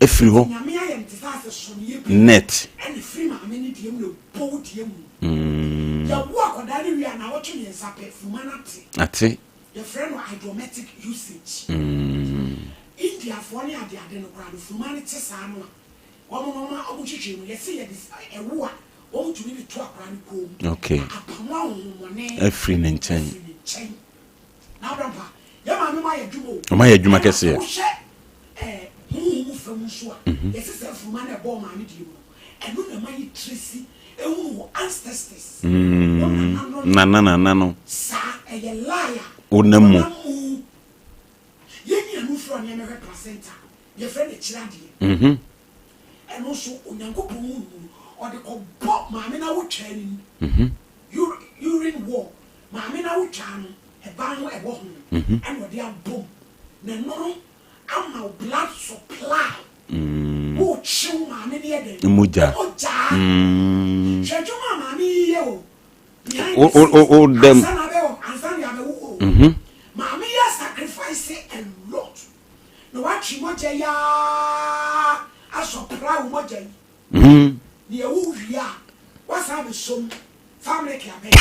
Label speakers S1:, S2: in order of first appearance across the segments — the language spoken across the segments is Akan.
S1: Ɛfiri hɔ. Net. Ate.
S2: Yɛfrɛ no hydrometric usage. Indiafoɔ ne adeade no koraa no, funuma no te saa no a, wɔn no wɔn a wɔhwehwɛ mu, yɛse yɛde ɛwo a, wɔtumi de to akwadaa no kɔn mu. Na apamo ahonhommɔne
S1: afiri ne nkyɛn.
S2: Afiri ne nkyɛn. Na abrampa, yɛn maame mo ayɛ adwuma o.
S1: Wɔn ayɛ adwuma kɛseɛ.
S2: Ɛna wohwɛ ɛɛ honhom mu fam nso a, yɛse saa funuma no a ɛbɔɔ maame deɛ mu no, ɛno na ɛma yɛ tracy ehunu wo ancestors. Wo nana no.
S1: Nana nana no.
S2: Saa ɛyɛ lie a.
S1: Wonam mu.
S2: Wonam mu. Yɛn nuanom firi ɔne ɛmɛhwɛ placenta. Yɛfrɛ no akyiri adeɛ. Ɛno nso Onyankopɔn hu no mu no, ɔde kɔbɔ maame no awotwaa no mu. Urine wall, maame no awotwaa no, ɛban ho ɛwɔ ho no, ɛna ɔde abɔ mu. Na ɛno no ama wo blood supply. Wokye wo maame no yɛ dɛn?
S1: Mogya.
S2: Mogya. Hwɛ adwuma a maame yi yɛ o. Behind the scenes.
S1: Wo dɛm.
S2: Ansa na abɛwɔ, ansa na yɛabɛwo o. Maame yɛ sacrifice a lot. Na watwe mogya yi ara asɔpra wo mogya yi. Nea wo wie a, wasan abɛsɔ mu fa milk abɛyɛ.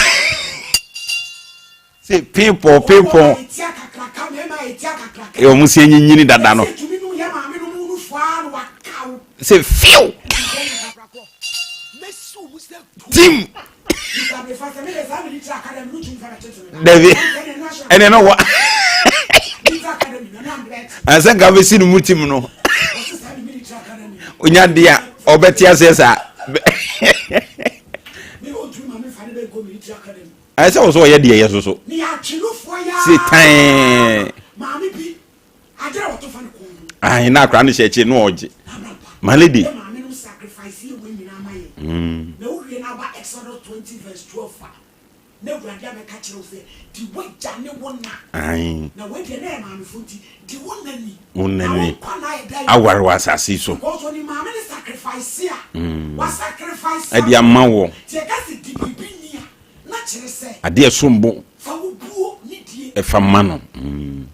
S1: Sɛ pimpɔn pimpɔn.
S2: Wɔn a etia kakraka, mmarima a etia kakraka.
S1: Ɛyɛ wɔn si anyinyini dada no.
S2: Yɛsɛ tumi nom yɛ maame nom no fua na waka wo.
S1: Sɛ fiw. Tim. Dabi ɛnɛ no wa ansa nka bɛsi no mu tim no onya deɛ a ɔbɛte aseɛ saa ayɛ sɛ wɔ sɛ ɔyɛ deɛ yɛ so so se tan ahe na akora no hyɛ akyire na ɔgye my lady. Mm.
S2: Na wowie na aba Exodus 20 verse 12 a, na Awurade abɛka kyerɛ wo sɛ, di w'agya ne wo na.
S1: Ae.
S2: Na wei deɛ na ɛyɛ maamefo nti, di wo na ni.
S1: Wo na
S2: Na wo
S1: ni.
S2: nkwa na ayɛ dɛn?
S1: Aware wɔ asase yi so.
S2: Because onim maame ne sacrifice a, wa sacrifice
S1: Ɛde ama wɔ.
S2: Nti yɛka sɛ di biribi ni a, na kyerɛ sɛ.
S1: Adeɛ ɛsom bo.
S2: Fa wo buo ne die.
S1: Ɛfa ma no. Mm.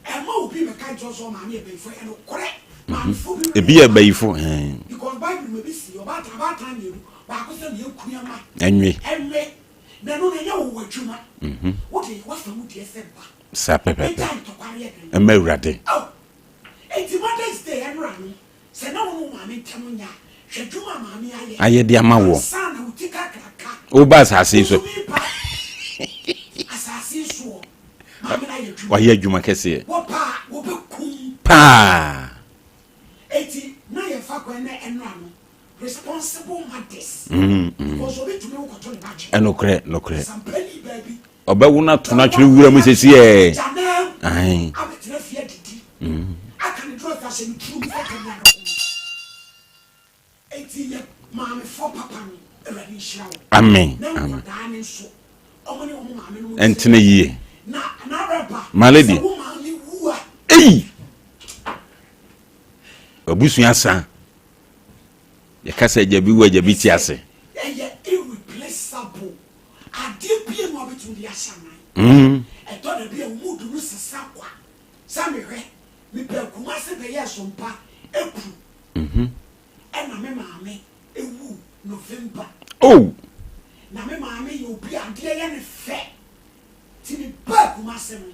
S2: Ɛmma obi mmɛka nkyerɛ wo sɛ ɔmaame yɛ bayifo, ɛyɛ nokorɛ. Maamefo bi
S1: Ebi yɛ bayifo, ɛɛn.
S2: Because Bible mu ebi si, ɔbaatan abaatan mmienu, baako sɛ nea ekua ma.
S1: Ɛnwe.
S2: Ɛnwe. Na ɛno no ɛnyɛ wo w'adwuma. Wo deɛ w'afa mu deɛ sɛ ba.
S1: Saa pɛpɛɛpɛ.
S2: Ɛgyae ntɔkwa no yɛ dɛn?
S1: Ɛma Awurade.
S2: Oh! Enti Mother's Day ɛnora no, sɛ na wo ne wo maame ntam nyɛ a, hwɛ adwuma a maame ayɛ.
S1: Ayɛ de ama woɔ.
S2: Ansa na wo ti kakraka.
S1: Woba asase yi so.
S2: Wotumi ba asase yi soɔ. Maame no ayɛ adwuma.
S1: Wayɛ adwuma kɛseɛ.
S2: Wɔpɛ a wɔbɛkum.
S1: Paa.
S2: Eti na yɛfa kwan na ɛnora no responsible mothers. Because obi tumi wo kɔto ne ba twene.
S1: Ɛnokorɛ nokorɛ.
S2: Sampani baa bi.
S1: Ɔbɛwo no ato no atwene wura mu sɛsi ɛ.
S2: Gyanam.
S1: Ae.
S2: Abɛtena fie adidi. Aka ne drɔs ahyɛ ne turu mu sɛ kani adɔko. Enti yɛ maamefoɔ papa no Awurade nhyira wɔn.
S1: Amen.
S2: Na nkwadaa no nso wɔn ne wɔn maame no
S1: ntena yie.
S2: Na n'abraba.
S1: My lady.
S2: Sɛ wo maame wu a.
S1: Eyi. Abusua sa. Yɛka sɛ agya bi wu agya bi te ase.
S2: Ɛyɛ irreplaceable. Adeɛ bie no a wobɛtumi de ahyɛ anan. Ɛtɔ da bi a wo mood no sesa kwa. Sɛ mehwɛ, mepɛ Kumasi bɛyɛɛ sompa April. Ɛna me maame ewuu November.
S1: Oh!
S2: Na me maame yɛ obi a adeɛ yɛ ne fɛ. Nti me baa Kumasi no,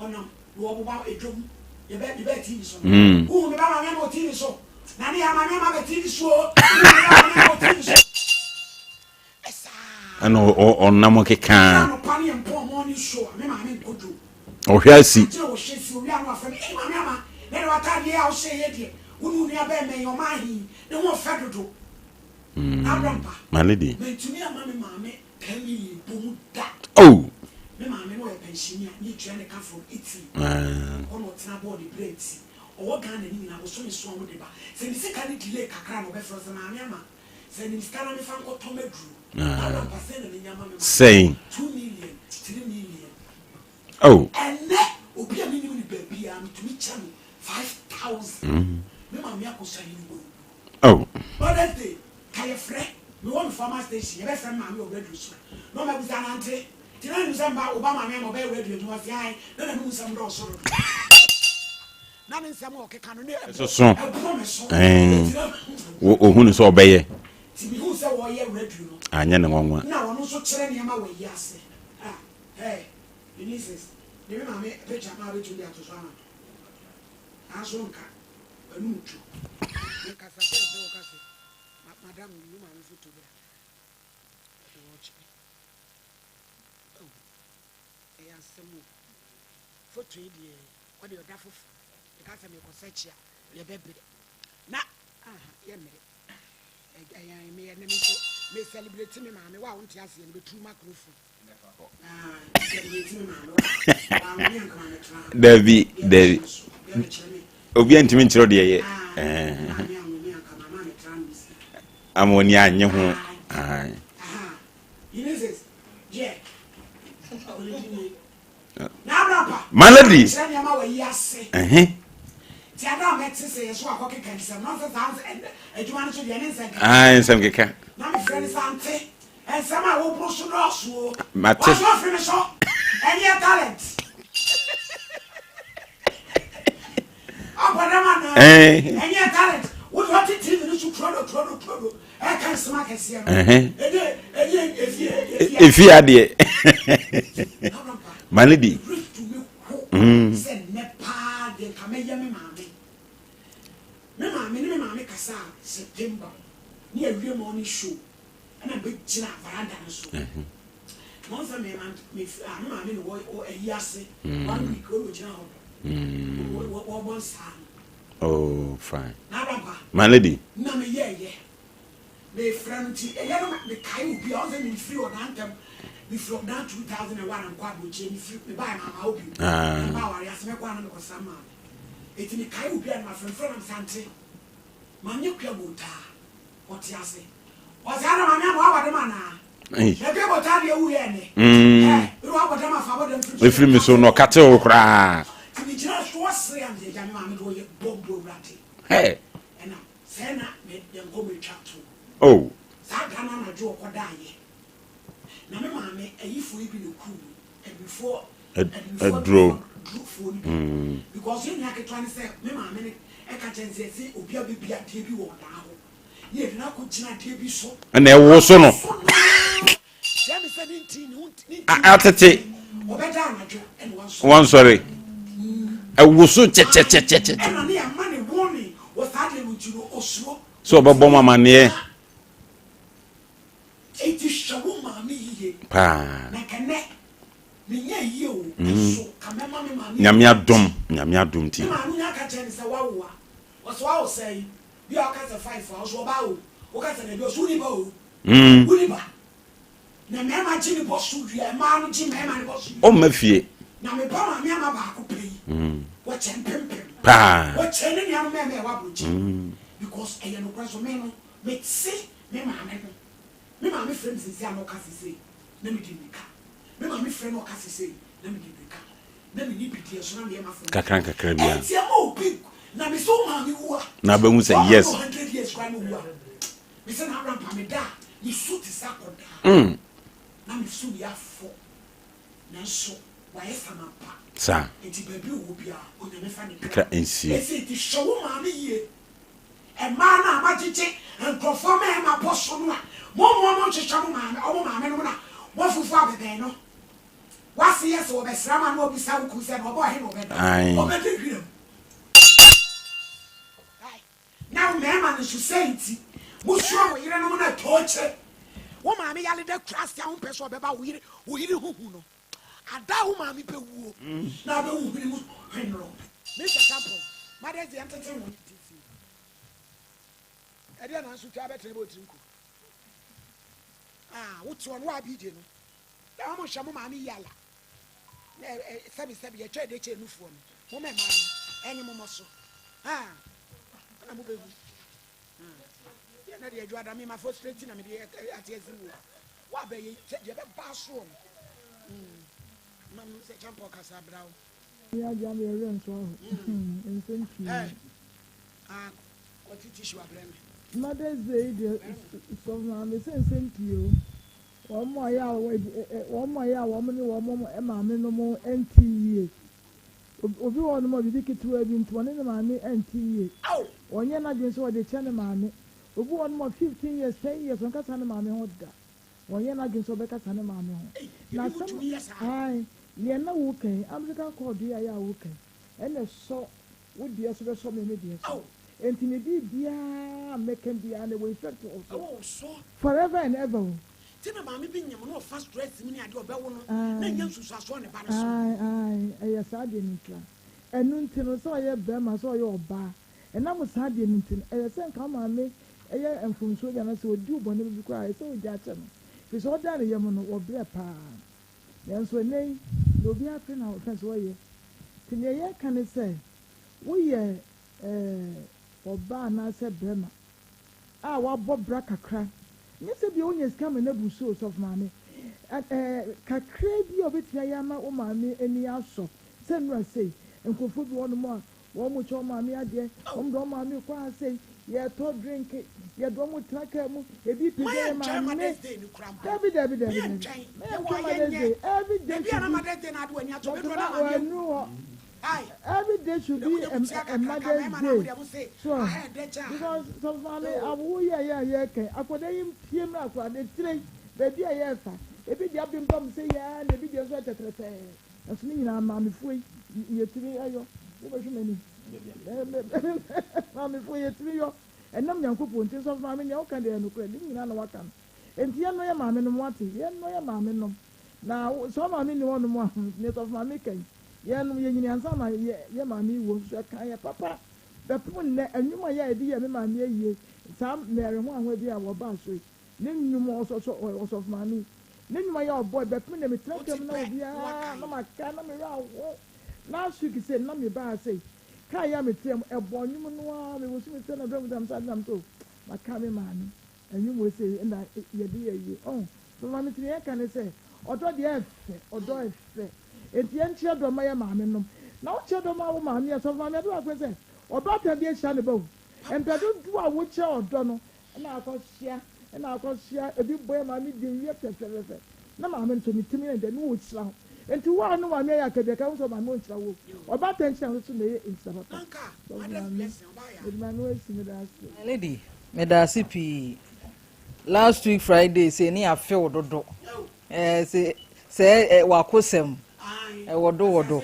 S2: ɔnam na ɔboba edwom. Yɛbɛ mebaa TV so no. Wohu me ba maame ama wɔ TV so. Na ne yɛ maame ama bɛ TV so o. Wohu me ba maame ama wɔ TV so. Ɛsaa.
S1: Ɛna ɔnam kekaa.
S2: Ɛna anɔpa ne yɛn pɔn morning show a me maame nkɔ dwom.
S1: Ɔhwɛ asi.
S2: Akyire ɔhwɛ si owia no afrɛ me, Ei maame ama, nɛ de w'ataadeɛ a wohyɛ yɛ deɛ, wo ne wo nua bɛɛma yi ɔma ahe yi, ne ho ɔfɛ dodo. Abrampa,
S1: My lady.
S2: mantumi amma me maame 10 million bɔ mu da.
S1: Oh!
S2: Me maame no ɔyɛ pɛnhyɛni a ne yɛtua ne ka from Italy.
S1: Ah.
S2: Hɔ na ɔtena bɔɔ ne bra nti, ɔwɔ Ghana ne nyinaa bosome so a wɔde ba. Sɛ ne sika no delay kakra na ɔbɛfrɛ wo sɛ maame ama, sɛ nim sika na mefa nkɔtɔ m'aduro.
S1: Ah.
S2: Abrampa sɛn na menya ma me maame?
S1: Sɛn?
S2: 2 million, 3 million.
S1: Oh.
S2: Ɛnnɛ, obi a mennim no baabiara, metumi kyɛ no 5,000. Me maame akosua hene wɔ awu.
S1: Oh.
S2: Mother's Day, ka yɛfrɛ, mewɔ me former station, yɛbɛfrɛ me maame wɔ radio so. Na ɔma abisa no ante. Nti na menim sɛ mba, wo ba maame ama ɔbɛyɛ radio adwuma. Ɔse ae, na n'anom nsɛm dɔɔso dodo. Na ne nsɛm a ɔkeka no, na
S1: Ɛsoso.
S2: ɛboro me so.
S1: Ɛn.
S2: Enti na
S1: Wo ohunu sɛ ɔbɛyɛ.
S2: Nti mehuu sɛ wɔreyɛ radio no.
S1: Anyɛ ne nwanwa.
S2: Na ɔno nso kyerɛ nneɛma wɔ ayi ase. Ah, hey, Vinicius, de me maame picture ma wobɛtumi de ato so ama me. Nanso nka, w'anum tu. Mekasa sɛ sɛ woka sɛ, madam, yi wo maame foto bra. Ɛwɔ Oh, ɛyɛ asɛm o. Foto yi deɛ, ɔde ɔda foforɔ. Meka sɛ mekɔ sɛkyi a, yɛbɛbrɛ. Na, aha, yɛmmere. Ɛyɛ me ɛnɛ me nso, me celebrate me maame, wo a wonte aseɛ no, bɛtu microphone. Celebrate me maame, wa, wa me anka maame tra.
S1: Dabi, dabi. Obi antumi nkyerɛ deɛ yɛ. Ama oni anye ho. Aye. Melody. Ɛhɛn. Aye, nsɛm keka. Mate. Eh. Efi adeɛ. Melody. Mm.
S2: Me maame ne me maame kasa September ne awie morning show ɛna bɛgyina veranda no so na ɔn sɛ me me a me maame na wɔ ayi ase one week ɔna ogyina hɔ wɔbɔ nsaa no.
S1: Oh, fine.
S2: Na abampa.
S1: My lady.
S2: Na me yɛ yɛ. Me frɛ no nti ɛyɛ no me kae obi a ɔn sɛ me firi ɔdan ntɛm me firi ɔdan 2001 nkɔ aburokyire me firi me baa maama obi.
S1: Ah.
S2: Me ba aware ase me kɔ ana me kɔ sra maame. Eti me kae obi a na ma frɛ frɛ na me sante. Maame kua botaa. Ɔte ase. Ɔse ana maame ama wabɔ dam anaa? Na dwe bɔtaa deɛ wuyɛ ɛnɛ. Ɛ wode wabɔ dam afa abɔ dam firi so.
S1: Ɛfiri me so na ɔka te wo koraa.
S2: Nti me gyina so ɔsere a mede agya me maame de ɔyɛ bɔmbo awurade.
S1: Hey.
S2: Ɛna sɛ na me yɛn nkɔmɔ atwa to.
S1: Oh.
S2: Saa da no anadwo ɔkɔ daayɛ. Na me maame ayifoɔ yi bi na ekum no. Abibifoɔ abibifoɔ
S1: Aduro.
S2: durofoɔ no bi. Because yɛn nua ketewa ne sɛ me maame no ɛka kyɛn sɛ ɛsɛ obi abɛbi adeɛ bi wɔ ɔdaa hɔ.
S1: Ɛna ɛwoso no. Atete. Wɔnsɔre. Ɛwoso kyɛkyɛkyɛkyɛ. Sɛ ɔbɛbɔ mu amaneɛ. Paa. Nyame adom, nyame adom ti.
S2: Bi a ɔka sɛ five a, ɔso ɔbaa o, woka sɛ dabi a, ɔso wonni ba o,
S1: Mm.
S2: wonni ba. Na mmarima gye ne bɔ so wie a, mmaa no gye mmarima no bɔ so wie.
S1: Ɔmma fie.
S2: Na me ba maame ama baako pɛ yi, wɔkyɛ mpempem.
S1: Paa.
S2: Wɔkyɛ ne nuanom mmarima a ɛwɔ aburokyi. Because ɛyɛ nokorɛ nso me no, mete me maame ho. Me maame frɛ me seesei a na ɔka seesei na medi mmirika. Me maame frɛ na ɔka seesei na medi mmirika. Na menni bidie nso na meyɛ m'afɔm.
S1: Kakra nkakra biara.
S2: Ɛnti ɛma obi na me sɛ wo maame wu a.
S1: Na abɛhu sɛ yes.
S2: Wɔn 100 years koraa na owu a. Me sɛ na Abraham pa me da a me su te sɛ akɔdaa. Na me su yɛ afɔ. Nanso wayɛ samampa.
S1: Saa.
S2: Nti baabi ɔwɔ biara Onyame fa ne
S1: kra nsie.
S2: Ɛsɛ nti hwɛ wo maame yie. Mmaa no a moagyegye nkurɔfoɔ mmarima bɔ so no a mommoa mo nhwehwɛ mo maame ɔmo maame nom na moafufu abɛbɛn no. W'ase yɛ sɛ wɔbɛsra ma na wabisa wo kunu sɛ na ɔbɔ he na ɔbɛda?
S1: Ae.
S2: Ɔbɛda wiram. Ae. Na wo mmarima no nso sɛn nti mosuro mo yerenom na tookye wo maame yare da kura ase a wompɛ sɛ ɔbɛba wo yere wo yere ho hu no ada a wo maame bɛwuo na abɛwu hwene mu hwenoro. Mister Champon, Mothers Day ntete ho nti ɛdeɛ na nso twa bɛtene bɔ tiri nku. Ah, wote ɔno a BJ no. Na wɔn nhwɛ mo maame yie ala na ɛ ɛ sɛbi sɛbi yɛtwa ɛde kyɛ nufoɔ no mo mɛ maa no ɛnye mo mɔ so aa ɛna mo bɛ hu yɛ na deɛ adwa da mi ma fo straight na mi de ate asi wo wa bɛ yɛ sɛ deɛ bɛ ba soɔ no mm ma mi sɛ kyampɔ kasa bra o.
S3: Mi agya mi ɛwɛ nso aho nsɛm pii.
S2: Ɛ ah kɔte tissue abrɛ mi.
S3: Mother's Day deɛ sɔfo maame sɛ nsɛm pii o. Wɔn a ɛyɛ a wɔn a ɛyɛ a wɔn ne wɔn maame nom nte yie. Obi wɔ hɔnom a biribi ketewaa bi nti ɔne ne maame nte yie. Ɔnyɛ n'adwene sɛ ɔde kyɛ ne maame. Obi wɔ hɔnom a 15 years, 10 years ɔnkasa ne maame ho da. Ɔnyɛ n'adwene sɛ ɔbɛkasa ne maame ho. Na asɛm, ae, nea na woreka yi, African cord yi a ɛyɛ a woreka yi, ɛna ɛsɔ wo deɛ so bɛsɔ me me deɛ so. Enti me biribiara a mɛka biara no, ɛwɔ effect wɔ wo so. Forever and ever o.
S2: Ti na maame bi nyem na ɔfa stress mu ne adeɛ ɔbɛwo no na ɛnya nsunsuansoɔ ne ba no so.
S3: Ae, ae, ɛyɛ saa deɛ no nti a. Ɛno nti no, sɛ ɔyɛ barima, sɛ ɔyɛ ɔbaa, ɛnam saa deɛ no nti no, ɛyɛ sɛ nka wo maame yɛ mfomsoɔ bi anaasɛ ɔdi wo bɔne bi koraa a, ɛyɛ sɛ wogyaa kyɛ no. Firi sɛ ɔdaa ne yam no, wɔbrɛ paa. Nanso ɛnnɛ yi, deɛ obiara pɛ na ɔpɛ sɛ ɔyɛ. Nti deɛ yɛreka ne sɛ, woyɛ eh, ɔbaa anaasɛ barima a wabɔ bra kakra, nyɛ sɛ bia wonya sika ma no abu so o, sɔfo maame, eh, kakra bi a wobɛtumi ayɛ ama wo maame ani asɔ, sɛ nnura sei, nkurɔfoɔ bi wɔ hɔnom a Wɔn kyɛ wɔn maame adeɛ, wɔn de wɔn maame kɔ ha sei, yɛtɔ drink, yɛde wɔn tena kaa mu, ebi pagya yɛ maame. Dabi dabi dabi dabi, meyɛ ntwɛn Mother's Day, every day should be, but na wɔanu hɔ, every day should be a, a Mother's Day, so because sɔfo maame awowo yɛ yɛ yɛ kɛn, akwadaa yi mpie mu akwadaa tire, baabi a yɛfa, ebi deɛ abembam sɛ yɛa na ebi deɛ nso ɛtɛtrɛtɛɛ. Nanso ne nyinaa maamefoɔ yi yɛtumi yɔ. Wobɛhwɛ m'anim. Maamefoɔ yɛtumi yɔ. Ɛnam Nyankopɔn nti. Nsɔfo maame nea woka deɛ ɛyɛ nokorɛ. Ne nyinaa na waka no. Enti yɛnnɔ yɛ maame nom wate. Yɛnnɔ yɛ maame nom. Na sɛ wo maame nni hɔ nom a, nea sɔfo maame ka yi, yɛnom yɛnyini ansa na yɛ yɛ maame yi wɔ nso ɛka yɛ papa. Bɛpem nnɛ, nnwom a yɛ a yɛde yɛɛ me maame ayie, saa Mary ho ahoa bi a wɔbaa so yi, Ne nnwom ɔsɔsɔ ɔsɔfo maame yi ne nnwom ayɛ ɔbɔ bɛpem na metra kaa mu na obiara na maka na me werɛ aho last week sɛ na me baa sɛ kaa yɛ a metra mu ɛbɔ nnwom no ara me wosu me sɛ na dɔm dam sɛ nam so maka me maame nnwom wɔ sɛ na yɛde yɛ yie ɔho so maame tumi yɛ ka ne sɛ ɔdɔ deɛ ɛfɛ ɔdɔ ɛfɛ enti yɛnkyerɛ dɔ ma yɛ maame nom na wokyerɛ dɔ ma wo maame yɛ sɔfo maame ade baako sɛ ɔbaatan bi ahyira ne ba o mpɛ dodoɔ a wokyerɛ ɔdɔ no Ɛna akɔsoa, ɛna akɔsoa, ebi bɔ yɛ maame di nwiɛ fɛfɛfɛfɛ. Na maame no nso ne tirim yɛ no dɛ ne ɔhyira ho. Nti wo a wo ne maame ayɛ akabiaka wo nso maame ɔnhyira wo o. Ɔbaatan nhyira nso so na ɛyɛ nhyira papa. Sɔfo maame, mede m'ano asi meda ase.
S4: My lady, medaase pii. Last week Friday sei ne yɛafe wo dodo. Ɛɛ se sɛ ɛ wakosɛm ɛwɔ do wɔ do.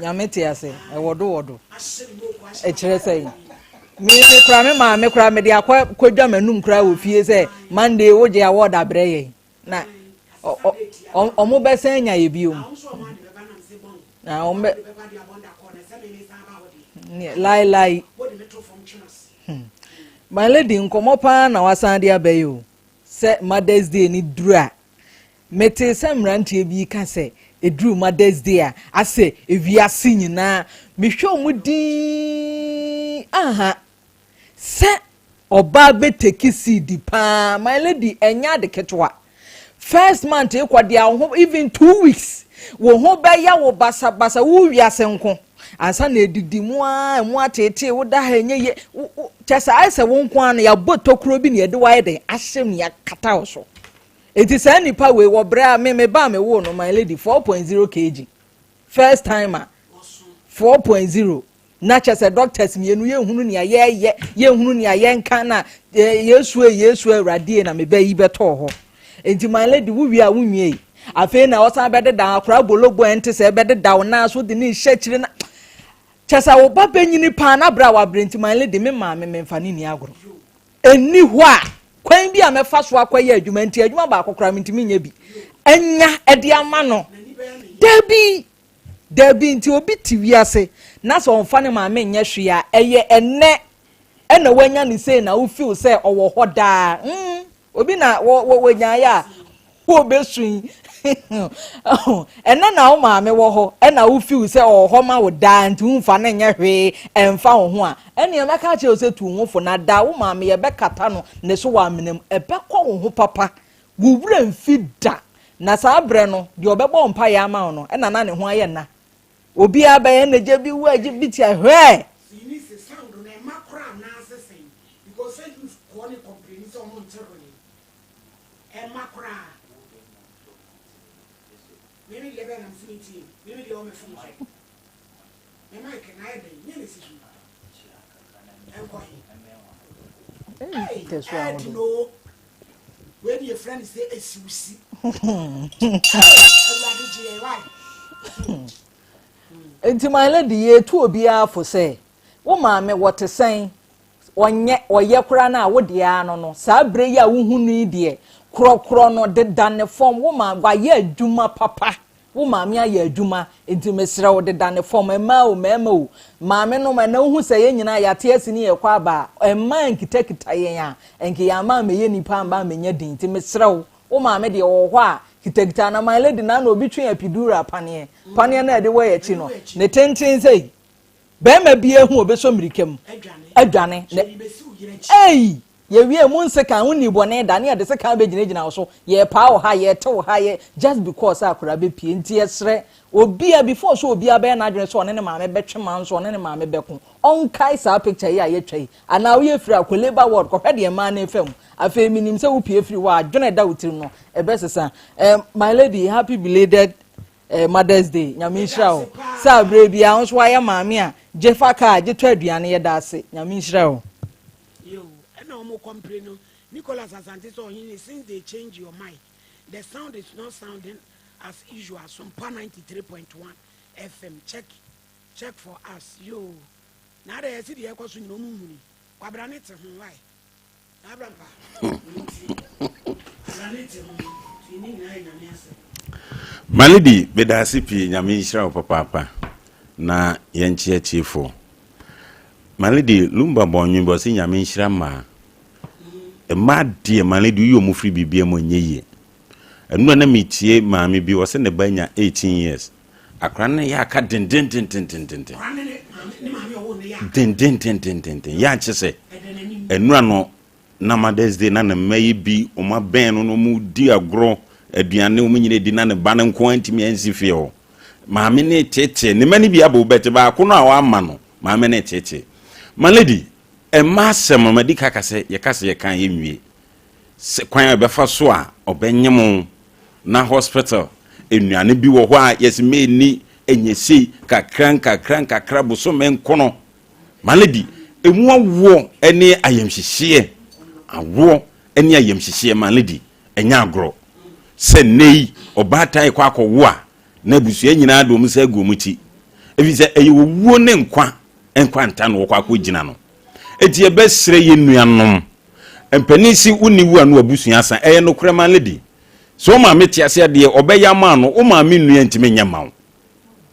S4: Nyame te ase ɛwɔ do wɔ do. Ɛkyerɛ sɛ me me kura me maame kura me de akɔ kɔdwa m'anum kura wɔ fie sɛ Monday wogye award abrɛ yɛn na ɔmo bɛsɛn anya yɛ biom na ɔmo bɛ lai lai hmm. My lady nkɔmɔ paa na wasan de abɛyɛ o. Sɛ Mother's Day no duru a, metee sɛ mmeranteɛ bi reka sɛ ɛduru Mother's Day a, asɛ ewiase nyinaa mehwɛ wɔn dinn aha sɛ ɔbaa bɛteki seed paa my lady ɛnyɛ ade ketewa first month ekɔ deɛ ho even 2 weeks wo ho bɛyɛ wo basabasa wo wiase nko ansa na edidi mu a emu ateetee wo da ha enye ye wo kyɛ sɛ ayɛ sɛ wo nko ara no yɛabɔ tokuro bi na yɛde wayɛ den ahyɛ mu yɛakata wo so eti saa nipa wei wɔ brɛ a me me ba me wo no, my lady, 4.0 kg first timer, 4.0 na kyɛ sɛ doctors mmienu yɛnhunu nea yɛyɛ, yɛnhunu nea yɛnka na Yesu e Yesu Awurade na me ba yi bɛtɔɔ hɔ. Nti my lady, wo wie a wonwie yi afei na ɔsan bɛdeda akora bolobo ɛnte sɛ ɛbɛdeda wo nan so de ne nhyɛ akyire na kyɛ sɛ wo ba bɛnyini paa na berɛ a wabrɛ. Nti my lady, me maame memfa ne ni agorɔ ɛnni hɔ a kwan bi a mɛfa so akɔyɛ adwuma nti adwuma baako koraa mentumi nyɛ bi anya ɛde ama no. Dabi dabi. Nti obi te wiase na sɛ ɔmfa ne maame nyɛ hwee a ɛyɛ ɛnɛ ɛna wanya ne sei na wofeel sɛ ɔwɔ hɔ daa. Obi na wɔ wɔ wɔnyaeɛ a wɔbɛsu yi ɛnɛ na wo maame wɔ hɔ ɛna wo feel sɛ ɔwɔ hɔ ma wo daa nti womfa ne nyɛ hwee ɛmfa wo ho a ɛnea mɛka akyerɛ wo sɛ tu wo ho fo na daa wo maame yɛbɛkata no ne so wɔ amena mu ɛbɛkɔ wo ho papa wo werɛ mfi da na saa berɛ no deɛ ɔbɛbɔ mpaeɛ ama wo no ɛna na ne ho ayɛ nna obiara bɛyɛ na gye bi wo agye bi tia hwɛ.
S2: Sini sɛ sound no ɛma kora anaasɛ sɛn because sɛ youth kɔɔ ne complain sɛ ɔmo nte hwee ɛma koraa meme deɛ bɛn na mese metie meme deɛ ɔme phone so. Me mic no ayɛ dɛn? Nyɛ na ɛsi so yi. Ɛnkɔ he? Ei, ɛyɛ den oo. Wei ne yɛfrɛ no sɛ esiwsi. Awurade gye yɛn wai.
S4: Nti my lady yɛtu obiara fo sɛ wo maame wɔte sɛn ɔnyɛ ɔyɛ koraa no a wo deɛ ano no saa berɛ yi a wohu no yi deɛ korɔkorɔ no deda ne fam wo maame wayɛ adwuma papa Wo maame ayɛ adwuma nti mesrɛ wo deda ne fam, mmaa o mmarima o, maame nom ɛnɛ wohu sɛ yɛn nyinaa yɛate asi ne yɛkɔ aba a, mmaa nkitakita yɛn a, ɛnke yɛn amma ammɛyɛ nnipa amma ammɛnya din nti mesrɛ wo, wo maame deɛ ɔwɔ hɔ a kitakita na my lady na na obi twe epidura paneɛ, paneɛ no a ɛde wɔ yɛn akyi no, ne tenten sei, barima biara hu ɔbɛsɔ mmirika mu adwane, na ei! Yɛwie mu nsekan, wonnii bɔne da, ne yɛde sekan bɛgyinagyina wo so, yɛrepaa wo ha, yɛrete wo ha, yɛ just because sɛ akwadaa bɛpue. Nti yɛsrɛ obia, before sɛ obia bɛyɛ n'adwene sɛ ɔne ne maame bɛtwe manso, ɔne ne maame bɛko, ɔnkae saa picture yi a yɛatwa yi, anaa woyɛ firi a, kɔ labour ward kɔhwɛ deɛ mmaa no refa mu. Afei menim sɛ wopue firi hɔ a, adwene a ɛda wo tirim no, ɛbɛsesa. Eh, my lady, happy belated eh, Mother's Day. Nyame nhyira wo. Sɛ aberɛ biara wo nso woayɛ maame a, gye fa kaa, gye tɔ aduane, yɛda ase. Nyame nhyira wo.
S2: Yoo ɛna ɔmo kɔmpire no Nicholas Asante sɛ ɔhene since they change your mic the sound is not sounding as usual Sompa 93.1 FM check check for us yoo na adɛ yɛse deɛ ɛkɔ so nyina ɔmo nhuni Kwabra ne te ho why na abrampa nti Kwabra ne te ho nti ne nyinaa yɛ Nyame asɛm.
S1: Malady medaase pii Nyame nhyira wo papaapa na yɛnkye atiefoɔ. Malady Lumba bɔ nnwom bi ɔse Nyame nhyira mmaa. Mmaa deɛ Malady woyi ɔmo firi biribiara mu ɛnyɛ yie. Ɛnora na metie maame bi ɔse ne ba nya 18 years. Akora no yɛ aka dendendendendenden. Dendendendendenden. Yɛ ankyɛ sɛ ɛnora no na Mother's Day na ne mma yi bi wɔn abɛn no na wɔn di agorɔ aduane wɔn nyina di na ne ba no nko ara ntumi ansi fie hɔ. Maame no reteetee ne mma no bi abɔ bɛte baako no a wama no maame no reteetee. My lady, mma asɛm no madi ka ka sɛ yɛka sɛ yɛka yɛnwie. Sɛ kwan a ɛbɛfa so a ɔbɛnyem wo na hospital nnuane bi wɔ hɔ a yɛsɛ mɛni ɛnyɛ sei kakra nkakra nkakra bosome nkono. My lady, emu awoɔ ne ayamhyehyeɛ, awoɔ ne ayamhyehyeɛ, my lady, ɛnyɛ agorɔ. Sɛ nnɛ yi ɔbaatan rekɔ akɔwo a, na abusua nyinaa de wɔn nsa agu wɔn ti. Ɛfiri sɛ ɛyɛ owuo ne nkwa nkwanta na wɔkɔ akɔgyina no. Enti yɛbɛsrɛ yɛn nuanom, mpanin se wonni wu a na w'abusua asa. Ɛyɛ nokorɛ my lady. Sɛ wo maame te ase a deɛ ɔbɛyɛ ama no, wo maame nnua ntumi nyɛ mma wo.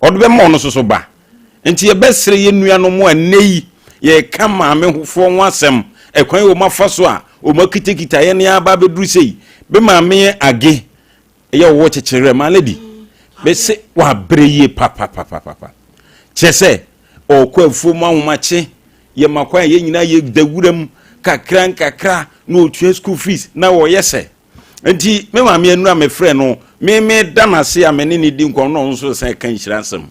S1: Ɔde bɛma ɔno nso so ba. Nti yɛbɛsrɛ yɛn nuanom a nnɛ yi yɛreka maame foɔ ho asɛm, ɛkwan yi wɔn afa so a wɔn akitakita yɛn aba abɛduru sei. Be maame age yɛ ɔwɔ kyekyerɛ ma lady bɛsɛ wabrɛ yie papapapapa. Kyerɛ sɛ ɔkɔ afuo mu ahomakye yɛ ma kwan a yɛn nyinaa yɛ da wuram kakra nkakra na ɔtua school fees na ɔyɛ sɛ Nti me maame anura me frɛ no me me da n'ase a me ne ne di nkɔm na ɔno nso san ka nhyira nsɛm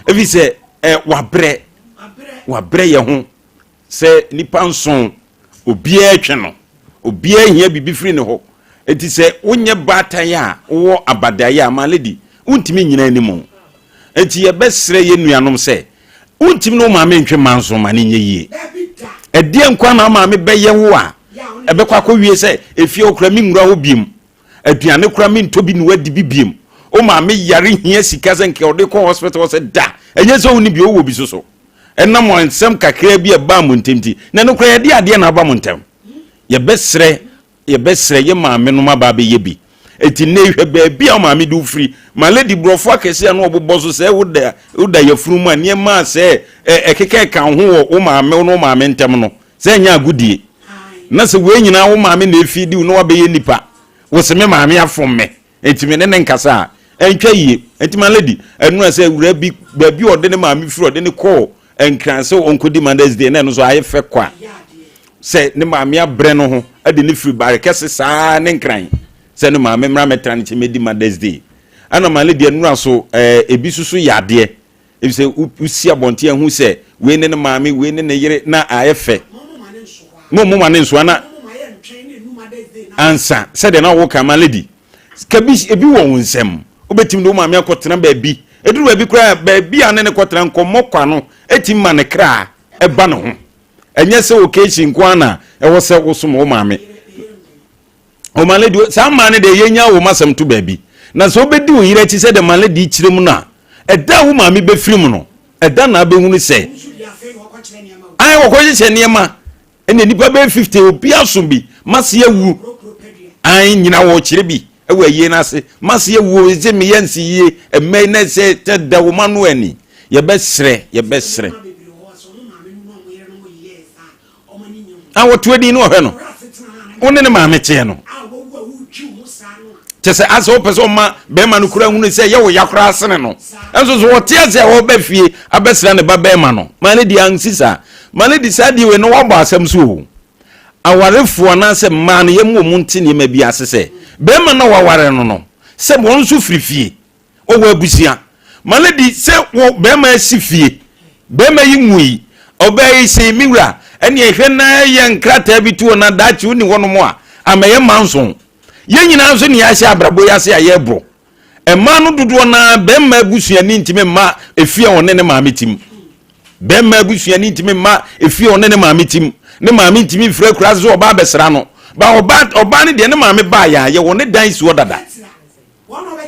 S1: efi sɛ ɛ wabrɛ wabrɛ yɛ ho sɛ nipa nson obiara twe no obiara hia biribi firi ne hɔ eti sɛ wonyɛ baatan a wowɔ abadaeɛ a ma lady wontumi nyina anim eti yɛbɛsrɛ yɛn nuanom sɛ wontumi ne wo maame ntwe manso ma ne nyɛ yie ɛdeɛ nkwa na maame bɛyɛ wo a ɛbɛkɔ akɔwie sɛ efie hɔ kora menwura hɔ biem aduane kora mentɔ bi na wadi bi biem wo maame yare hia sika sɛ nka ɔde kɔ hospital sɛ da ɛnyɛ sɛ wonni bi wowɔ bi so so ɛnam nsɛm kakraa bi a ɛbaa mo ntɛm ti na ɛno kora yɛde adeɛ na aba mo ntɛm yɛbɛsrɛ Yɛbɛsrɛ yɛ maame nom aba abɛyɛ bi. Enti nnɛ yi hwɛ baabi a wo maame de wo firi. Ma lady borɔfo akɛse a na ɔbobɔ so sɛ woda woda yafunu mu a nneɛma a sɛ ɛkeka ɛka wo ho wɔ wo maame wo ne wo maame ntam no sɛ ɛnyɛ agodie. Na sɛ wei nyinaa wo maame na efidi wo na wabɛyɛ nipa. Wo se me maame afom me. Enti me ne ne nkasa a ɛntwa yie. Enti ma lady ɛno a sɛ awura bi baabi a ɔde ne maame firi ɔde ne kɔɔ Nkran sɛ ɔnkɔdi Mother's Day na ɛno nso ayɛ fɛ kwa sɛ ne maame abrɛ no ho de ne firi bare kɛse saa ne Nkran sɛ ne maame mmra mɛtra ne kyɛ mɛdi Mother's Day. Ɛna ma lady ɛnora so ɛɛ ebi soso yɛ adeɛ ebi sɛ wosi abɔnten ahu sɛ wei ne ne maame wei ne ne yere na ayɛ fɛ na ɔmo ma ne nsoa na ansa sɛdeɛ na wɔka ma lady ka bi ebi wɔ wo nsam wobɛtumi de wo maame akɔtena baabi. Ɛduru baabi koraa baabi a ne ne kɔtena nkɔmmɔ kwa no ɛtumi ma ne kra ɛba ne ho. Ɛnyɛ sɛ occasion nko ara na ɛwɔ sɛ wosom wo maame. O my lady, saa mmaa no deɛ yɛnya wɔn asɛm to baabi. Na sɛ wobɛdi wo yere akyi sɛ deɛ my lady kyerɛ mu no a, ɛda a wo maame bɛfiri mu no, ɛda na abɛhunu sɛ ae wɔkɔhyehyɛ nneɛma ɛna nnipa bɛyɛ 50 obi aso bi mase awu ae nyina wɔkyerɛ bi ɛwɔ ayie no ase mase awu ɛsɛ meyɛ nsi yie ɛmɛ na ɛsɛ tɛ da wo ma no ani yɛbɛsrɛ yɛbɛsrɛ a wɔto adi no ɔhwɛ no wo ne ne maame teɛ no kyɛ sɛ asɛ wopɛ sɛ ɔma bɛrima no kura hunu sɛ yɛ wo ya koraa sene no ɛnso so wɔte ase a wɔba fie abɛsra ne ba bɛrima no ma ne di ansi saa ma ne di saa deɛ wei no wɔabɔ asɛm so o awarefoɔ anaasɛ mmaa no yɛmu wɔn nte nneɛma bi ase sɛ bɛrima no a waware no no sɛ wɔn nso firi fie Ɔwɔ abusua. Ma no di sɛ wɔ bɛrima asi fie. Bɛrima yi nwui. Ɔbaa yi se, Me wura, ɛneɛ hwɛ na yɛ nkrataa bi to hɔ na daakye wonni hɔnom a, ammɛyɛ manso. Yɛn nyinaa nso ne yɛahyɛ abrabɔ yi ase a yɛrebɔ. Mmaa no dodoɔ no ara, bɛrima abusuani ntumi mma efie a ɔne ne maame te mu. Bɛrima abusuani ntumi mma efie a ɔne ne maame te mu. Ne maame ntumi mfiri akuraase sɛ ɔba abɛsra no. Ba ɔbaa ɔbaa no deɛ ne maame baeɛ a, yɛwɔ ne dan si hɔ dada.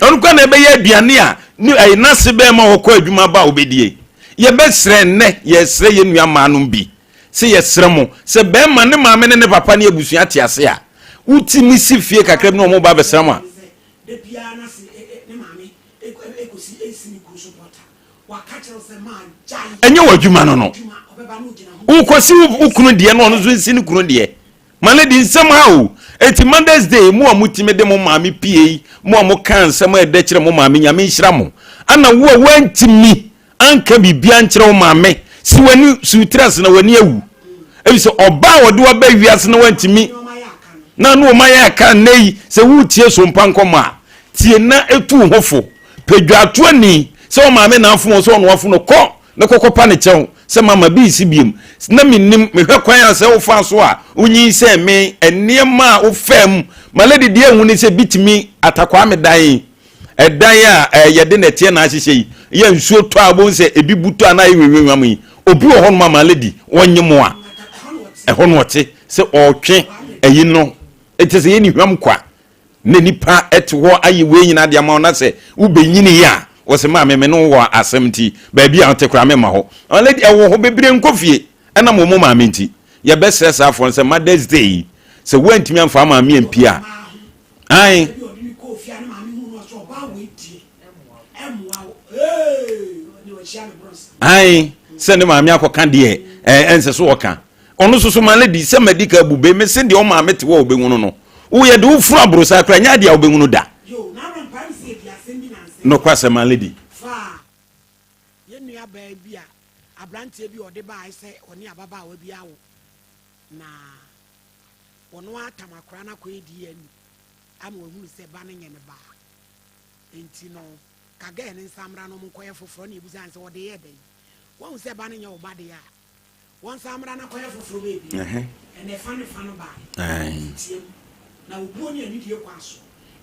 S1: Ɔno kora na ɛbɛyɛ aduane a ne ɛyɛ n'ase bɛrima a ɔkɔ adwuma ba a ɔbɛdie. Yɛbɛsrɛ nnɛ, yɛsrɛ yɛn nua mmaanom bi sɛ yɛsrɛ mo sɛ bɛrima ne maame ne ne papa ne abusua te ase a, wotumi si fie kakra bi na wɔn ba abɛsra mo a. Ɛnyɛ w'adwuma no no. Wokɔsi wo kunu deɛ na ɔno nso nsi ne kunu deɛ. Ma no di nsɛm ha o. Enti Mother's Day mo a motumi de mo maame pie yi, mo a mo kaa nsɛm a ɛdɛ kyerɛ mo maame, Nyame nhyira mo. Ana wo a woantumi anka biribi ankyerɛ wo maame, si w'ani, si wo tiri ase na w'ani awu. Efisɛ ɔbaa a ɔde wo aba wiase na woantumi na ne ɔma yɛ aka nnɛ yi, sɛ woretie sompa nkɔmmɔ a, tie na etu wo ho fo. Pɛ dwaatoani sɛ wo maame na afom wo sɛ ɔno afom no, kɔ na kɔkɔpa ne kyɛw sɛ mama bi nsi biom. Na mennim, mehwɛ kwan a sɛ wofaa so a wonyinsɛn me, nneɛma a wofaa mu. Ma lady deɛ ehu ne sɛ bi tumi atakwaa me dan yi, ɛdan a ɛɛ yɛde nɛteɛ na ahyehyɛ yi, yɛ nsuo tɔ a wobɛhu sɛ ebi bu tɔ a na ayɛ hwamhwamhwam yi. Obi wɔ hɔnom a ma lady wɔnye mo a, ɛhɔ na ɔte sɛ ɔretwe ayi no, ɛkyɛ sɛ yɛnni hwam kwa. Na nipa te hɔ ayɛ wei nyinaa de ama wo na sɛ wobɛnyini a wɔsɛ maame me ne wo wɔ asɛm nti baabi a wote koraa memma hɔ. Lady ɛwɔ hɔ bebree nkɔ fie ɛnam wɔn maame nti. Yɛbɛsrɛ saa afoɔ no sɛ Mother's Day yi sɛ woantumi amfa wo maame ampie a ae. Ae sɛ ne maame akɔka deɛ ɛnsɛ so ɔka. Ɔno nso so ma lady sɛ madi ka abu be mese deɛ ɔmaame te hɔ a ɔbɛhunu no woyɛ de woforo aborosaa koraa nyɛ adeɛ a wobɛhunu da. Nokwasɛm ma lady.
S2: Fa yɛn nua baa bi a abranteɛ bi a ɔde baae sɛ ɔne ababaawa bi awo na ɔno atam akora no akɔyɛ DNA ama wahunu sɛ ba no nyɛ ne ba nti no ka gɛɛ ne nsa mmra na ɔmo nkɔyɛ foforɔ na yɛbusa no sɛ ɔde yɛ dɛn wahu sɛ ba no nyɛ wo ba deɛ a Wɔnsan mmra na kɔyɛ foforɔ baabi. Ɛnna ɛfa ne fa no baeɛ. Nteteam, na obuo ne anidie kwan so.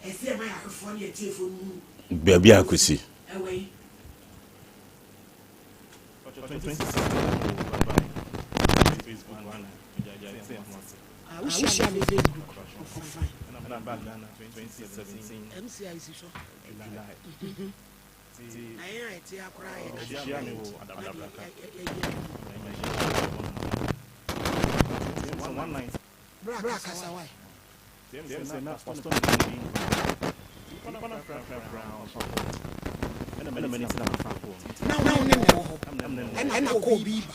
S2: Ɛsɛ yɛma yɛn ahwɛfoɔ ne yɛn atiefoɔ no hunu.
S1: Baabi a akɔsi.
S2: Ɛwɔ yi. Ah, wohyia me Facebook. Fine. MCIC so. Na yɛn a yɛte ha koraa a yɛka sɛ yɛn nti na deɛ yɛyɛ no. Bra kasa wae. Na wo ne na ɛwɔ hɔ ɛna kɔ obi ba.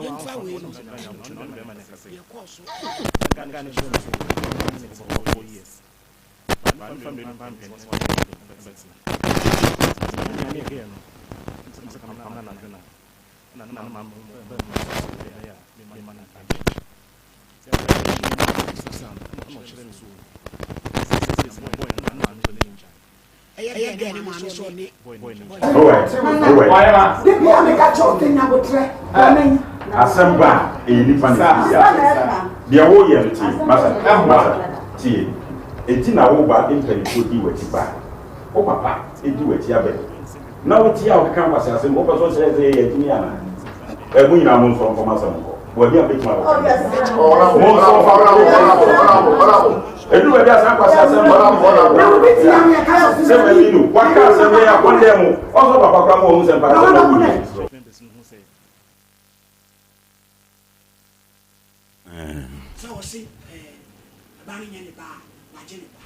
S2: Yɛmfa wei no nto deɛ ɛkɔɔ so. Ɛyɛ dɛn ne maame sɛ ɔne
S3: Dabi a meka kyerɛ wo sɛ nya abotrɛ bɔ
S1: Asɛm ba a ɛyɛ nipa na ɛfiri wiase. Deɛ woyɛ no tie masa masa tie. Enti na wo ba de mpanimfoɔ di w'akyi ba. Wo papa di w'akyi aba yi. Na wo ti a wokeka nkwaseasɛm, wopɛ sɛ ɔkyerɛ sɛ yɛyɛ agyimi anaa? Ɛ mo nyinaa monsɔ mfa mo asɛm nkɔ. Baabi a mobɛtumi akɔka no. Monsɔ mfa mo asɛm nkɔ. Ɛduru baabi a saa nkwaseasɛm no sɛ mami no waka asɛm yɛ akɔndɛn mo. Ɔsɔ papa koraa ma wɔhu sɛ mpa asɛm na wodi.
S2: Sɛ ɔse ɛba no nyɛ ne ba a, wagye ne ba.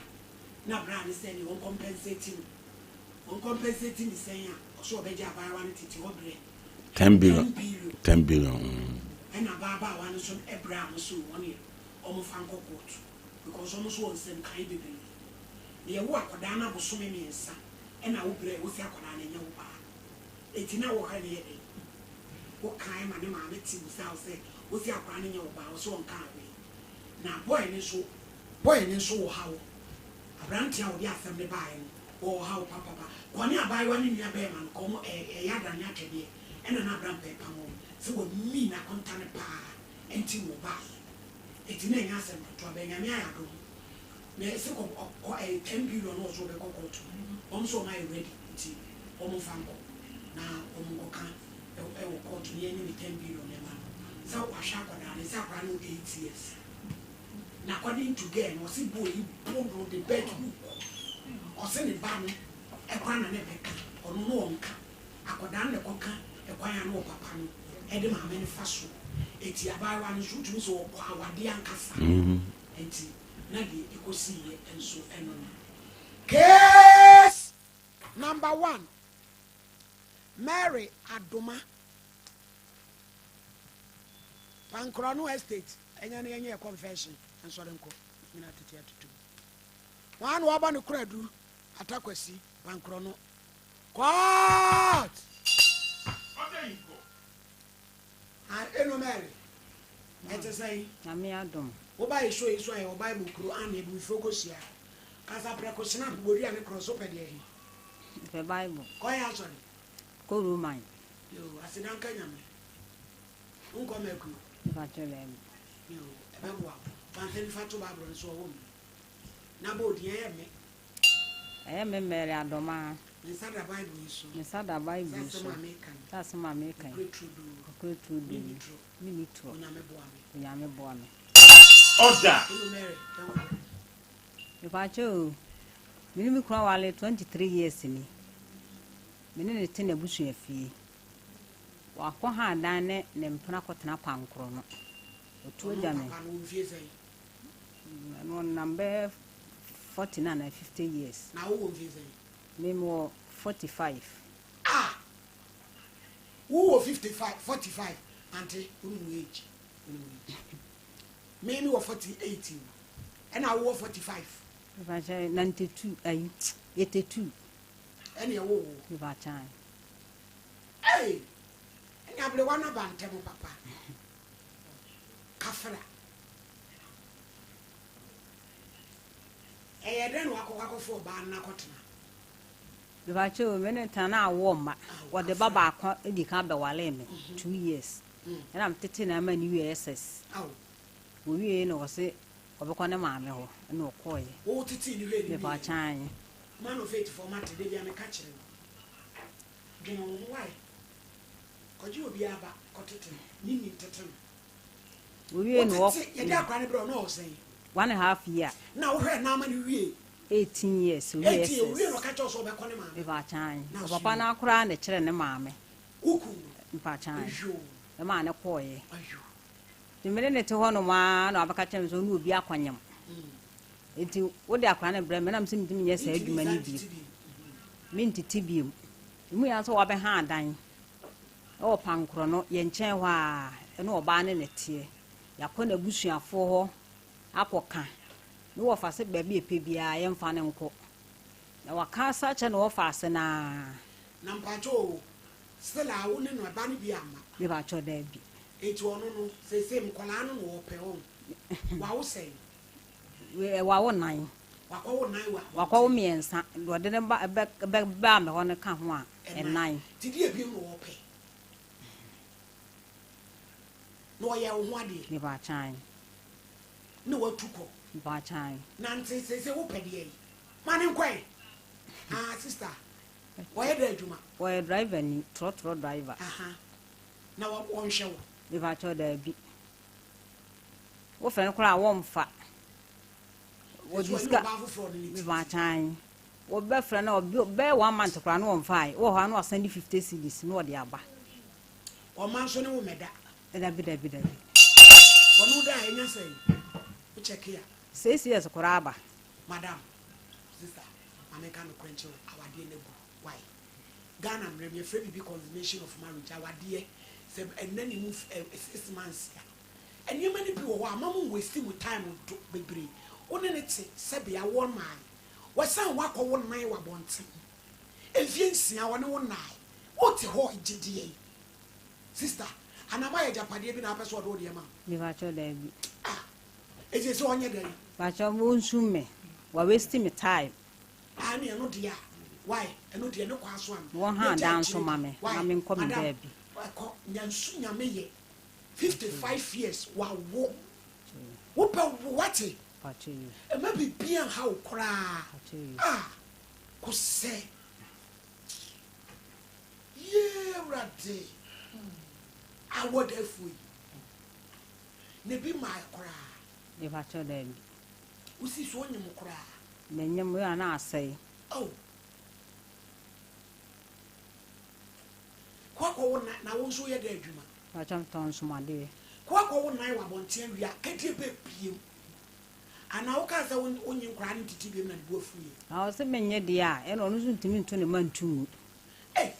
S2: Na bra ne sɛ neɛ ɔnkɔmpɛnsati no, ɔnkɔmpɛnsati ne sɛn a, ɔse ɔbɛgye abaayewa no tete hɔ berɛ.
S1: Ten billion. 10 billion.
S2: Ɛna ababaawa no nso ɛbrɛ a mo so wɔn yɛ ɔmo fa nkɔ court because ɔmo nso wɔ nsɛm kan bebree. Na yɛwo akwadaa no abosome 3 ɛna wo brɛ wosi akwadaa no ɛnyɛ wo ba. Eti na wohwɛ no yɛ dɛn? Wokae ma ne maame te bisa wo sɛ wosi akwadaa no nyɛ wo ba a, ɔse ɔnkaa hwee. Na boy no nso boy no nso wɔ haw. Aberanteɛ a ɔde asɛm no baeɛ no, ɔwɔ haw papapa. Kɔ ne abaayewa no nua bɛɛma no, kɔ ɔmo ɛyɛ adrane atwɛdeɛ ɛna na aberanpɛ repam wɔn sɛ wamii n'akonta no paa nti na ɔbaeɛ. Eti na ɛnyɛ asɛm ketewa but Nyame ayɛ adom na ɛse kɔ kɔ ɛyɛ 10 billion na ɔse ɔbɛkɔ court no, wɔn nso wɔn ayɛ ready nti wɔn mfa nkɔ na wɔn nkɔka ɛwɔ court no yɛnye ne 10 billion no ma no sɛ wahwɛ akwadaa no sɛ akwadaa no wɔ 8 years na according to girl no ɔse boy yi bo no de bed hook ɔse ne ba no ɛkora na ne bɛka ɔno no ɔnka akwadaa no na ɛkɔka ɛkwan a na ɔpapa no ɛde maame no fa so eti abaayewa no nso wotumi sɛ ɔkɔ awadeɛ ankasa nti na deɛ ɛkɔsiiɛ nso ɛno no. Case number one, Mary Adoma, Pankorɔno Estate, ɛnyɛ no yɛnyɛ confession nsɔre nkɔ nyina tete atutu wɔn a na wɔabɔ ne koradu Atakwasi Pankorɔno court. Eno Mary, ɛte sɛn?
S5: Nyame adom.
S2: Woba yɛ show yi so a yɛwɔ Bible kuro anne abubifoɔ kɔhyia. Kasa prɛko snap bodua ne korɔ so pɛ deɛ he?
S5: Pɛ Bible.
S2: Kɔ yɛ asɔre?
S5: Kɔ Roman.
S2: Yo, aseda nka Nyame. Wonkɔ Mercury?
S5: Mpakyɛ daabi.
S2: Yo, ɛbɛboa wo. Fa nsa nifa to Bible no so ɔwɔ mu. Na bɔ odin ɛyɛ me.
S5: Ɛyɛ me Mary Adoma.
S2: Me nsa da Bible yi so.
S5: Me nsa da Bible yi so.
S2: Sɛ asɛm a meka no.
S5: Sɛ asɛm a meka yi.
S2: Nokorɛ turodoo.
S5: Nokorɛ turodoo.
S2: Menni torɔ.
S5: Menni torɔ.
S2: Onyame boa me.
S5: Onyame boa me.
S1: Order.
S2: Eno Mary, yɛnkɔ.
S5: Mepakyɛ o, me ne me kunu aware 23 years ni. Me ne ne te n'abusua fie. Wakɔ ha dan ne ne mpena kɔtena pankorɔ no. Otu agya me.
S2: Papa no wɔ mfie sɛn?
S5: Ɛno ɔnam bɛyɛ 49 na 50 years.
S2: Na wowɔ mfie sɛn?
S5: Me wɔ 45.
S2: Ah! Wowɔ 55, 45. Ante, wonim wo age. Wonim wo age. Me me wɔ 48 o. Ɛna wowɔ 45.
S5: Mepakyɛ 92 ayi 82.
S2: Ɛne ɛwɔ wo.
S5: Mepakyɛ.
S2: Hey! Ɛne aberewa no aba ntɛm papa. Kafra. Ɛyɛ dɛn na wakɔkɔ akɔfo ɔbaa no akɔtena?
S5: Mepakyɛ o, me ne tena na awoɔ mma. Wɔde ba baako di kan bɛwaree me 2 years. Ɛna metete na ama ne wie SS.
S2: Awo.
S5: Wɔwie na wɔse ɔbɛkɔ ne maame hɔ ɛna ɔkɔɔyɛ.
S2: Wo tete ne hwɛ ne wie.
S5: Mepakyɛ.
S2: Man of faith for mate de bia meka kyerɛ wo. Dwene wo ho wae. Kɔgye obi aba kɔtete no. Ne ni tete no.
S5: Wɔwie na wɔ
S2: Wotete yɛde akora ne brɛ ɔno ɔwɔ sɛn?
S5: 1.5 year.
S2: Na wohwɛ na ama ne wie.
S5: 18 years owie
S2: 18
S5: SS.
S2: owie na ɔka kyerɛ wo sɛ ɔbɛkɔ ne maame.
S5: Mepakyɛ.
S2: Na
S5: Ɔpapa no akoraa na kyerɛ ne maame.
S2: Woku no.
S5: Mepakyɛ.
S2: Ayo.
S5: Ɛmaa ne kɔɔyɛ.
S2: Ayo.
S5: Nti mene ne te hɔ nom a na wabɛka kyerɛ me sɛ ɔne obi akɔnyam. Nti wode akora no brɛ me nam sɛ mentumi nyɛ saa adwuma no bio. Mentete biom. Emu yɛ sɛ wabɛha adan ɛwɔ pankorɔ no yɛn nkyɛn hɔ a ɛne ɔbaa ne ne teɛ. Yɛakɔ n'abusuafoɔ hɔ akɔka. Ne wɔfa sɛ baabi ɛpɛ biara yɛmfa no nkɔ. Na waka asa kyerɛ na wɔfa ase naa.
S2: Na mpakyɛ o, still a wo ne no ɛba no bi ama.
S5: Mepakyɛ daabi.
S2: Eti ɔno no seesei nkɔlaa no na wɔpɛ wɔn. Wawo sɛn?
S5: Wawo nan.
S2: Wakɔwo nan wɔ abɔnten.
S5: Wakɔwo mmiɛnsa. Deɛ ɔde ne ba bɛ bɛ baa me hɔ no ka ho a ɛnan.
S2: Ti deɛ ebien na wɔpɛ. Na ɔyɛ wo ho adeɛ.
S5: Mepakyɛ.
S2: Na watu kɔ.
S5: Mpaakyan.
S2: Nante seesei wopɛ deɛ yi. Ma ne nkɔ ɛ. Ah sister, wɔyɛ dɛ adwuma?
S5: Wɔyɛ driver ni, trɔtrɔ driver.
S2: Aha. Na wɔnhwɛ wo?
S5: Mepakyɛw daabi. Wofrɛ no koraa a wɔmfa.
S2: Wɔde sika.
S5: Mepakyɛw. Wɔbɛfrɛ no bɛyɛ one month koraa na wɔmfae. Wɔ hɔ a na wasan de 50 cedis na wɔde aba.
S2: Ɔma nso ne wo mmɛda?
S5: Dabi dabi dabi.
S2: Ɔno wo da a ɛnya sɛn? Wo kyɛke a.
S5: 6 years koraa aba.
S2: Madam, sister, ma menka nokorɛ nkyerɛ wo, awadeɛ no agu. Why? Ghana mmerɛ mu yɛfrɛ biribi consummation of marriage, awadeɛ sɛ ɛnna ne mu 6 months a, nneɛma no bi wɔ hɔ a ma mo waste mo time do bebree. Wo ne ne te sɛbe awoɔ mmae, wasan wakɔ wo nan wɔ abɔnten, mfie 6 wɔne wo nnae, wote hɔ gye deɛ yi. Sister, anaa moayɛ agyapadeɛ bi na apɛ sɛ ɔde wo deɛ ma wo?
S5: Mepakyɛw daabi.
S2: Ah, ɛsɛ sɛ ɔnyɛ dɛn?
S5: Pakyɛw wɔnsum me. Wa waste me time.
S2: Ah, ne ɛno deɛ a, why? Ɛno deɛ ne kɔ aso ano.
S5: Wɔn ha dan nso ma me na menkɔ me baabi.
S2: Ɛkɔ nyansu nyame yɛ 55 years wawo. Wopɛ wo wate.
S5: Pakyɛw yi.
S2: Ɛma biribi nha wo koraa.
S5: Pakyɛw yi.
S2: Ah, kosɛ. Yee, Awurade. Awɔ da afuo yi. Na ebi maa koraa.
S5: Mepakyɛw daabi.
S2: Wosi so onyim koraa.
S5: Menyim yɛ a na asɛe.
S2: Oh. Kɔ akɔ wo na na wo nso yɛ dɛ adwuma.
S5: Pakyɛw tɔn nsomadeɛ.
S2: Kɔ akɔ wo nan wɔ abɔnten awia kedie bɛ piem. Anaa wo kaa sɛ wonye nkoraa ne titi biem na ne bu afu yɛ.
S5: Na ɔsɛ menyɛ deɛ a ɛna ɔno nso ntumi nto ne ma nto ngu.
S2: Ei,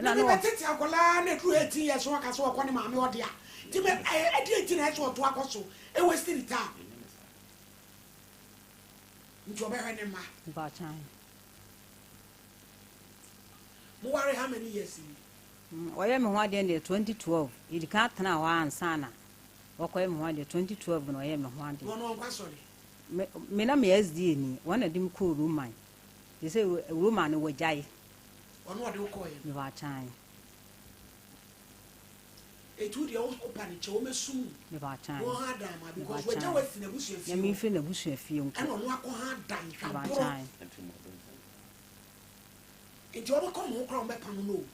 S2: na ne bɛtete akwadaa na ɛduru 18 years wɔka sɛ ɔkɔ ne maame ɔde a nti mɛ ɛdeɛ nti na ɛsɛ ɔto akɔ so ɛwɔ ne time nti ɔbɛhwɛ ne mma.
S5: Mpakyɛw.
S2: Moware how many years ni?
S5: Ɔyɛ me ho adeɛ deɛ 2012. Yɛdi kan tena hɔ ansa na wɔkɔyɛ me ho adeɛ 2012 na ɔyɛ me ho adeɛ.
S2: Wɔn ɔnkɔ asɔre.
S5: Me na meyɛ SDA ni, wɔn na de me kɔɔ Roman. Te sɛ Roman no wɔgyae.
S2: Ɔno ɔde wo kɔɔ yɛ
S5: no. Mepakyɛw.
S2: Etu deɛ wopa ne kyɛ wɔmɛsum.
S5: Mepakyɛw.
S2: Wɔn ha dan ma because wɔgya wasi n'abusua fie.
S5: Na memfiri n'abusua fie nko.
S2: Ɛna ɔno akɔ ha dan hwɛ aborɔ. Nti wɔbɛkɔ mo ho koraa wɔbɛpam no o.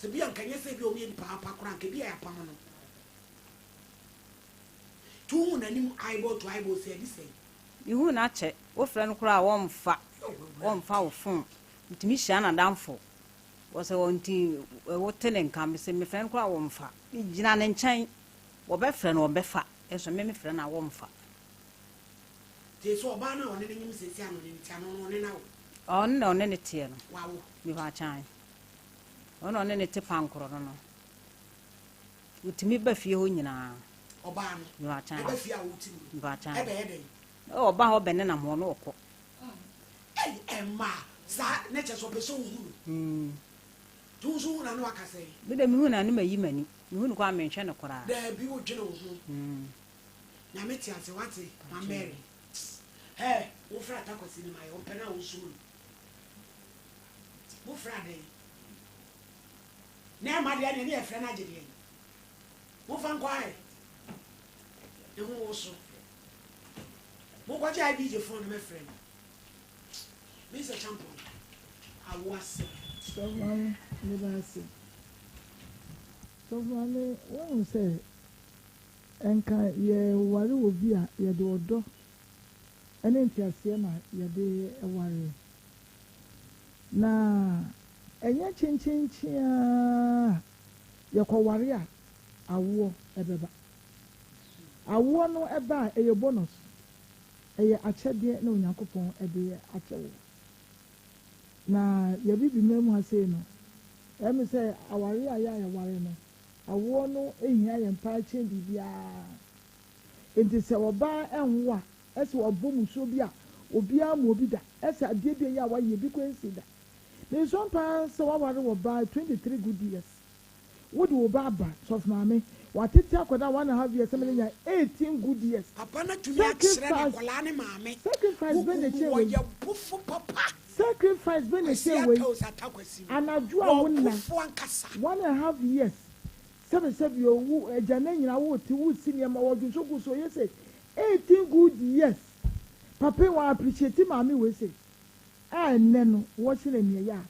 S2: Sɛ bi a nka nyɛ sɛ bi a wɔyɛ nipa apa koraa nka bi a yɛapam no. Nti wohu n'anim eyeball to eyeball sɛ ɛde sɛn?
S5: Mehu n'akyɛ, wofrɛ no koraa a wɔmfa wo phone. Ntumi hyia n'adamfo. Wɔsɛ wɔn nti wote ne nka mesɛ mefrɛ no koraa wɔmfa. Gyina ne nkyɛn, wɔbɛfrɛ no wɔbɛfa. Ɛnso me mefrɛ no a wɔmfa.
S2: Nti sɛ ɔbaa no a ɔne ne nyim sɛsi ano ne ne ti ano no ɔne na wo?
S5: Ɔno na ɔne ne teɛ no.
S2: Wawo.
S5: Mepakyɛw. Ɔno na ɔne ne te pankorɔ no. Wotumi ba fie hɔ nyinaa.
S2: Ɔbaa no.
S5: Mepakyɛw.
S2: Ɛbɛ fie a wote mu.
S5: Mepakyɛw.
S2: Ɛbɛyɛ dɛn?
S5: Ɔba hɔ bɛ ne nam hɔ no ɔkɔ.
S2: Ɛy ɛma saa ne kyɛ sɛ ɔpɛ sɛ ohu no. Nti wo nso hu na ne waka sɛn?
S5: Me de mehu na ne mayi m'ani. Mehu no koraa menhwɛ no koraa.
S2: Daabi wodwene wo ho. Nyame te ase wate ma Mary. Hɛ wofrɛ atakwasi no ma yɛ ɔmpɛ no a wosum no. Wofrɛ adɛn? Na ɛma deɛ ne yɛfrɛ no agye deɛ. Momfa nkɔ ayɛ. Ne ho wo so. Monkɔgye IBJ phone no mɛfrɛ no. Mr. Champon, awo asɛm.
S3: Sɔfo maame, meda ase. Sɔfo maame, wohu sɛ nka yɛware wɔ bi a yɛde ɔdɔ ne nteaseɛ na yɛde ware. Na ɛnyɛ kyenkyenkyeaa yɛkɔware a awoɔ ɛbɛba. Awoɔ no ɛba a ɛyɛ bonus. Ɛyɛ akyɛdeɛ na Onyankopɔn ɛde akyɛ wo. Na yɛbibi mmaa mu ha sei no, ɛmi sɛ aware a yɛ a yɛware no, awoɔ no ehia yɛn paa kyɛn biribiara. Nti sɛ ɔbaa ɛnwo a, ɛsɛ ɔbɔ musuo bi a obiara mu obi da, ɛsɛ adeɛ bi a ɛyɛ a wayɛ bi kɔ nsi da. Ne nso paa sɛ waware wɔ baa 23 good years. Wode wo ba aba, sɔfo maame, watete akwadaa 1.5 years sɛ mene nya 18 good years.
S2: Papa no tumi akyerɛ ne akwadaa ne maame.
S3: Sacrifice bɛ na ɛkyɛn wei.
S2: Wɔyɛ bofo papa.
S3: Sacrifice bɛ na ɛkyɛn wei. Anadwo a wo nna
S2: Wɔbofo ankasa.
S3: 1.5 years. Sɛbi sɛbi owu agya ne nyinaa wo ti wo si nneɛma wɔdwo nso gu so yɛ sɛ. 18 good years papa yi wan appreciate maame wei sei a ɛnnɛ no wɔhyɛ no aniɛyaa.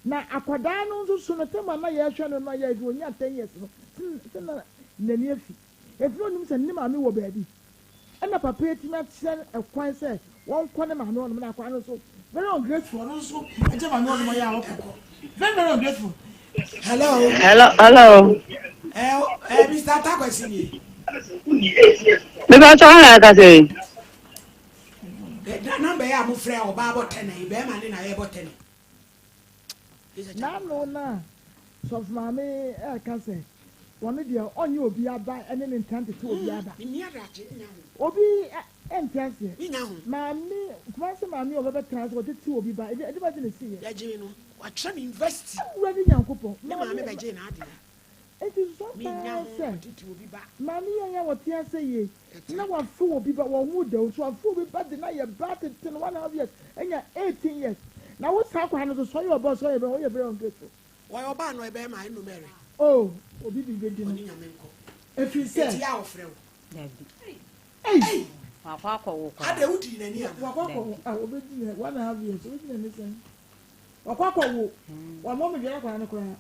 S3: Na akwadaa no nso so no tam a na yɛhwɛ no no yɛ ɔnya 10 years no sɛ na n'ani afi. Enti na ɔnim sɛ ne maame wɔ baabi. Ɛna papa yi atumi akyerɛ no kwan sɛ wɔnkɔ ne maame hɔnom na akwadaa no nso very ungrateful ɔno nso agya maame hɔnom ɔyɛ a ɔkɔ. Very very ungrateful.
S2: Hello.
S6: Hello, hello.
S2: Eh, eh, Mr. Atakwasi nie.
S6: Mepa kyɛ wɔn na ɛkasa yi.
S2: Namba yi a mofrɛ ɔbaa bɔ tɛnɛ yi bɛrima ne na yɛbɔ tɛnɛ.
S3: N'ano no a sɔfo maame reka sɛ ɔno deɛ ɔnyɛ obi aba ne ne ntra ntete obi aba. Obi nte aseɛ. Maame, Kumasi maame a ɔbɛbɛtena ase ɔtete obi ba, ɛde ɛde bɛgye ne si yɛ.
S2: Yɛgyee no, wakyerɛ me university.
S3: Awurade Nyankopɔn.
S2: Ne maame bɛgyee n'adeɛ.
S3: Enti susua paa sɛ maame yi a ɔte ase yi na wafe obi ba, wɔnwoo da o, nso wafe obi ba de no ayɛ ba tete no one and half years, anya 18 years. Na wo saa akwadaa no nso, sɛ ɔyɛ ɔbaa o, sɛ ɔyɛ bɛrima, woyɛ very ungrateful.
S2: Ɔyɛ ɔbaa anaa ɔyɛ bɛrima, ɛnno mɛre.
S3: Oh, obi bi bɛdi no.
S2: Ɔne Nyame nkɔ.
S3: Ɛfiri sɛ.
S2: Enti yɛ a ɔfrɛ wo.
S5: Dabi.
S3: Ei!
S5: Wakɔ akɔwo koraa.
S2: Adɛn, wodii n'ani anaa?
S3: Wakɔ akɔwo, ah, obɛdi n'ani, one and half years, obɛdi n'ani sɛn? Wakɔ akɔ wo. Wamɔ me dware akwadaa no koraa.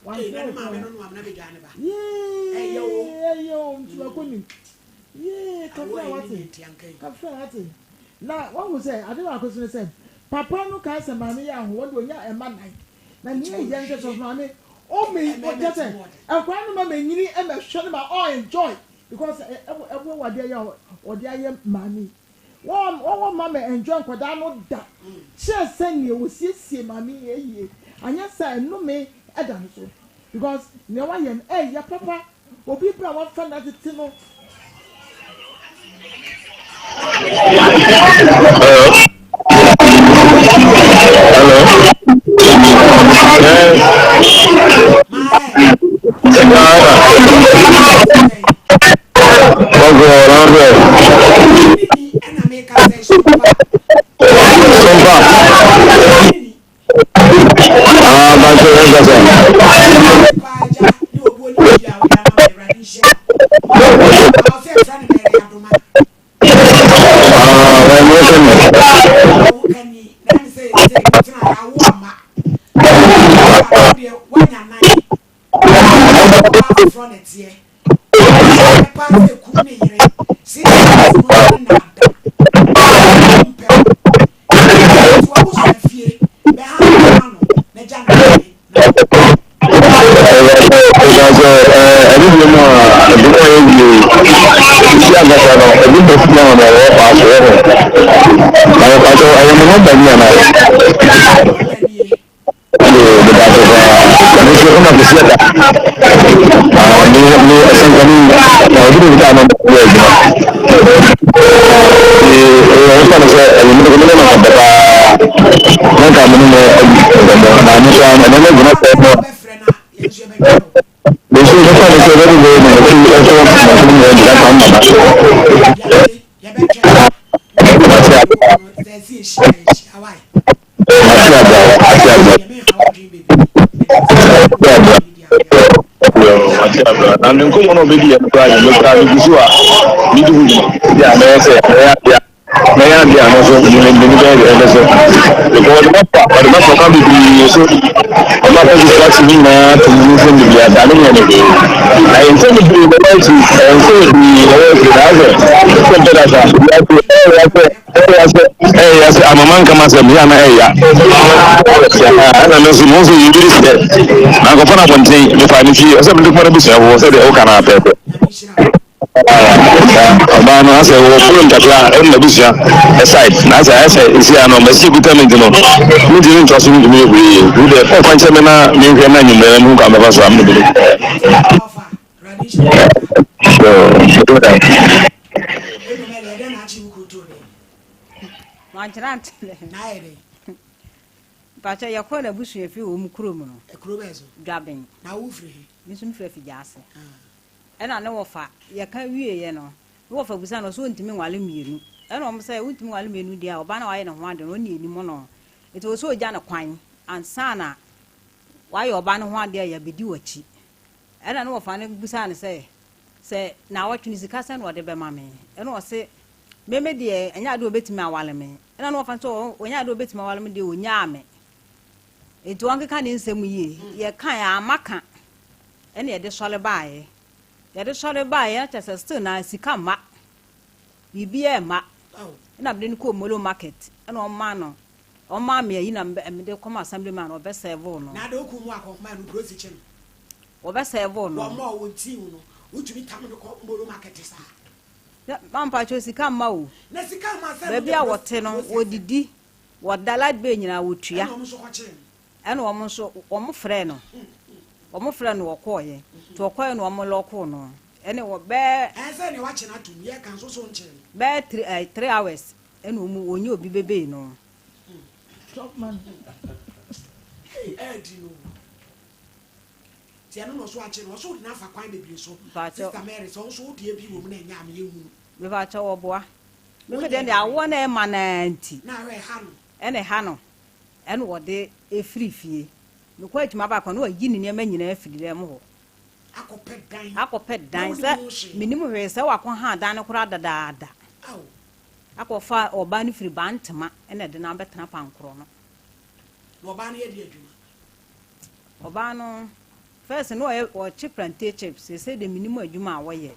S2: Ee, na ne maame no no amena bɛdwaa ne ba.
S3: Yee,
S2: Ɛyɛ o.
S3: ɛyɛ o, nti wakɔ nim. Yee, kafra wate. Kafra wate. Na wahu sɛ ade baako so ne sɛ papa no kae sɛ maame yɛ ahoɔ de onya ɛma nan. Na nea ɛyɛ ne sɛ sɔfo maame ɔmɛ ɔkyɛ sɛ nkwadaa no ma mɛnyini ɛmɛhwɛ no ma ɔ enjoy because ɛwɔ ɛwɔ adeɛ yɛ ɔde ayɛ maame. Wɔn wɔn mma me enjoy nkwadaa no da kyerɛ sɛ nea wɔsiesie maame yi yie anyɛ saa nnome da no so because nea wayɛ no ɛyɛ papa obi bra wafa no atete no.
S7: Hello. Hello. Yes.
S2: Ɔyɛ paa sɛ kunu ne yere six years no ne na ada ɔmpɛ wo nti wabusua fie bɛha no no na gya no maame na
S7: Ɛsɛ ɛne deɛ mu a ɛdwuma yɛ wie sisi ankasa no ɛbi bɛ fi ama ma ɛwɔ paa so wɔ hɔ na wɔpakyɛ ɛyɛ mo nɔmba ni anaa.
S2: Nɔmba nie.
S7: Yoo, meda ase paa. Me nso ɛna kɔsi ɛda. Ah, me me ɛsɛnkani na ɔde mi kaa na ɔmo yɛ adwuma. Ee, ɛyɛ ɔfa no sɛ ɛyɛ me me ne na ɔbɛ paa. Na nka me ne no adi nkɔmmɔ na me nso ɛna ne gyina sɛ no. Me nso ɛfa no sɛ ɛbɛde bɛyɛ na ɛfi ɛso na ɛfi mu ɛdi na kan mama. Ate aba ate aba. Ate aba na ne nkɔmɔ na ɔbɛdi yɛ no koraa yɛ mekura megu so a medi ho dwuma bi a mɛyɛ sɛ mɛyɛ adeɛ a mɛyɛ adeɛ a no nso mede mede bɛyɛ deɛ ɛbɛ sɛ because ɔde mafa ɔde mafa kwan bebree so ɔma fɛ distraction ne nyinaa to mu nsɛm bebree asa ne nyɛ ne hwee na yɛ nsɛm bebree na ɛwɔ akyi ɛyɛ nsɛm bebree na ɛwɔ akyi na asɛ sɛ mpɛ da sa ɛyɛ sɛ Ɛyɛ sɛ ɛyɛ sɛ amama nka m'asɛm yɛ ana ɛya ɛna me nso mo nso yɛ biri sɛ na nkɔfɔ no abɔnten mefa ne fie ɔsɛ mede kɔma no abusuafoɔ sɛdeɛ woka no apɛɛpɛ ɔbaa no asɛ wɔ problem kakra ɛne n'abusua ɛside na asɛ ayɛ sɛ ɛsi ano mɛsi kuta me nti no mentumi ntoa so mentumi yɛ hwee wo deɛ kɔ kwankyɛ me na menhwɛ na anwummerɛ no mehu kwan bɛfa so a mene bɛde
S5: Wankyerɛ ankyerɛ. Mpakyɛ yɛkɔɔ n'abusua fie wɔ mu kurom no.
S2: Kuro bɛn so?
S5: Dwaben.
S2: Na wo firi he?
S5: Me nso mefiri Afigya-ase. Ɛna ne wɔfa yɛka wieeɛ no, ne wɔfa bisa no ɔsɛ ɔntumi nwale mmienu. Ɛna wɔn sɛ wontumi nwale mmienu deɛ a ɔbaa no a wayɛ ne ho ade no ɔne anim no. Nti ɔsɛ ɔgya no kwan ansa na wayɛ ɔbaa no ho adeɛ a yɛabɛdi w'akyi. Ɛna ne wɔfa no bisaa no sɛ. Sɛ naawɔtwe no sika sɛn na ɔde bɛma me? Ɛna ɔse me me deɛ ɛnyɛ adeɛ ɔbɛtumi awale me. Ɛna na ɔfa sɛ ɔnyɛ adeɛ ɔbɛtumi awale me deɛ ɔnyaa me. Nti ɔnkeka ne nsɛm yie. Yɛkae a amma ka ɛna yɛde sɔre baeɛ. Yɛde sɔre baeɛ na kyerɛ sɛ still na sika mma. Biribiara mma. Ɛna mede no kɔɔ Molo market ɛna ɔmaa no ɔmaa me ayi na mede kɔma assembly man ɔbɛ serve no.
S2: Na ade okun mu akɔnkoma no bro si kye no.
S5: Wɔbɛ sɛɛvoo no.
S2: Wɔn a wɔn tii no, wotumi tam no kɔ Mboro market saa.
S5: Na mampakyɛw sika mma o.
S2: Na sika mma sɛ
S5: Baabi a wɔte no, wɔdidi, wɔda, light bill nyinaa wɔtua.
S2: Ɛna wɔn nso kɔkyee no.
S5: Ɛna wɔn nso, wɔn frɛɛ no. Wɔn frɛɛ no wɔkɔɔeɛ. Nti wɔkɔɔeɛ na wɔn lɔɔkoo no. Ɛne wɔ bɛɛ.
S2: Ɛɛ sɛ nea wakye no atom, yɛka nso so nkyee no.
S5: Bɛyɛ three ɛɛ three hours ɛna wɔn wɔnyɛ obi bɛbɛi no.
S3: Chop money.
S2: Ei ɛɛdi no o. Nti ɛno na ɔso akye no ɔso wode no afa kwan bebree so
S5: Mpakyɛw.
S2: Sister Mary sɛ wo nso wo deɛ bi wɔ mu na ɛnyɛ a me yɛnhunu.
S5: Mepakyɛw ɔboa. Me me
S2: Wonyɛ
S5: deɛ deɛ
S2: dɛn?
S5: awoɔ na ɛma no ara nti.
S2: Na ahwɛ ɛha no.
S5: Ɛna ɛha no ɛna ɔde firi fie. Mekɔ adwuma baako a na wayi ne nneɛma nyinaa afiri dan mu hɔ.
S2: Akɔpɛ dan.
S5: Akɔpɛ
S2: Na
S5: dan
S2: wonim
S5: sɛ
S2: ho hwee.
S5: menim hwee sɛ wakɔ ha dan no koraa dadaada.
S2: Ao.
S5: Akɔfa ɔbaa no firi Bantama ɛna ɛde no abɛtena Pankorɔ no.
S2: Na ɔbaa no yɛ deɛ adwuma?
S5: Ɔbaa no first no ɔyɛ ɔkye plantain chips sese de minim adwuma a wɔyɛ.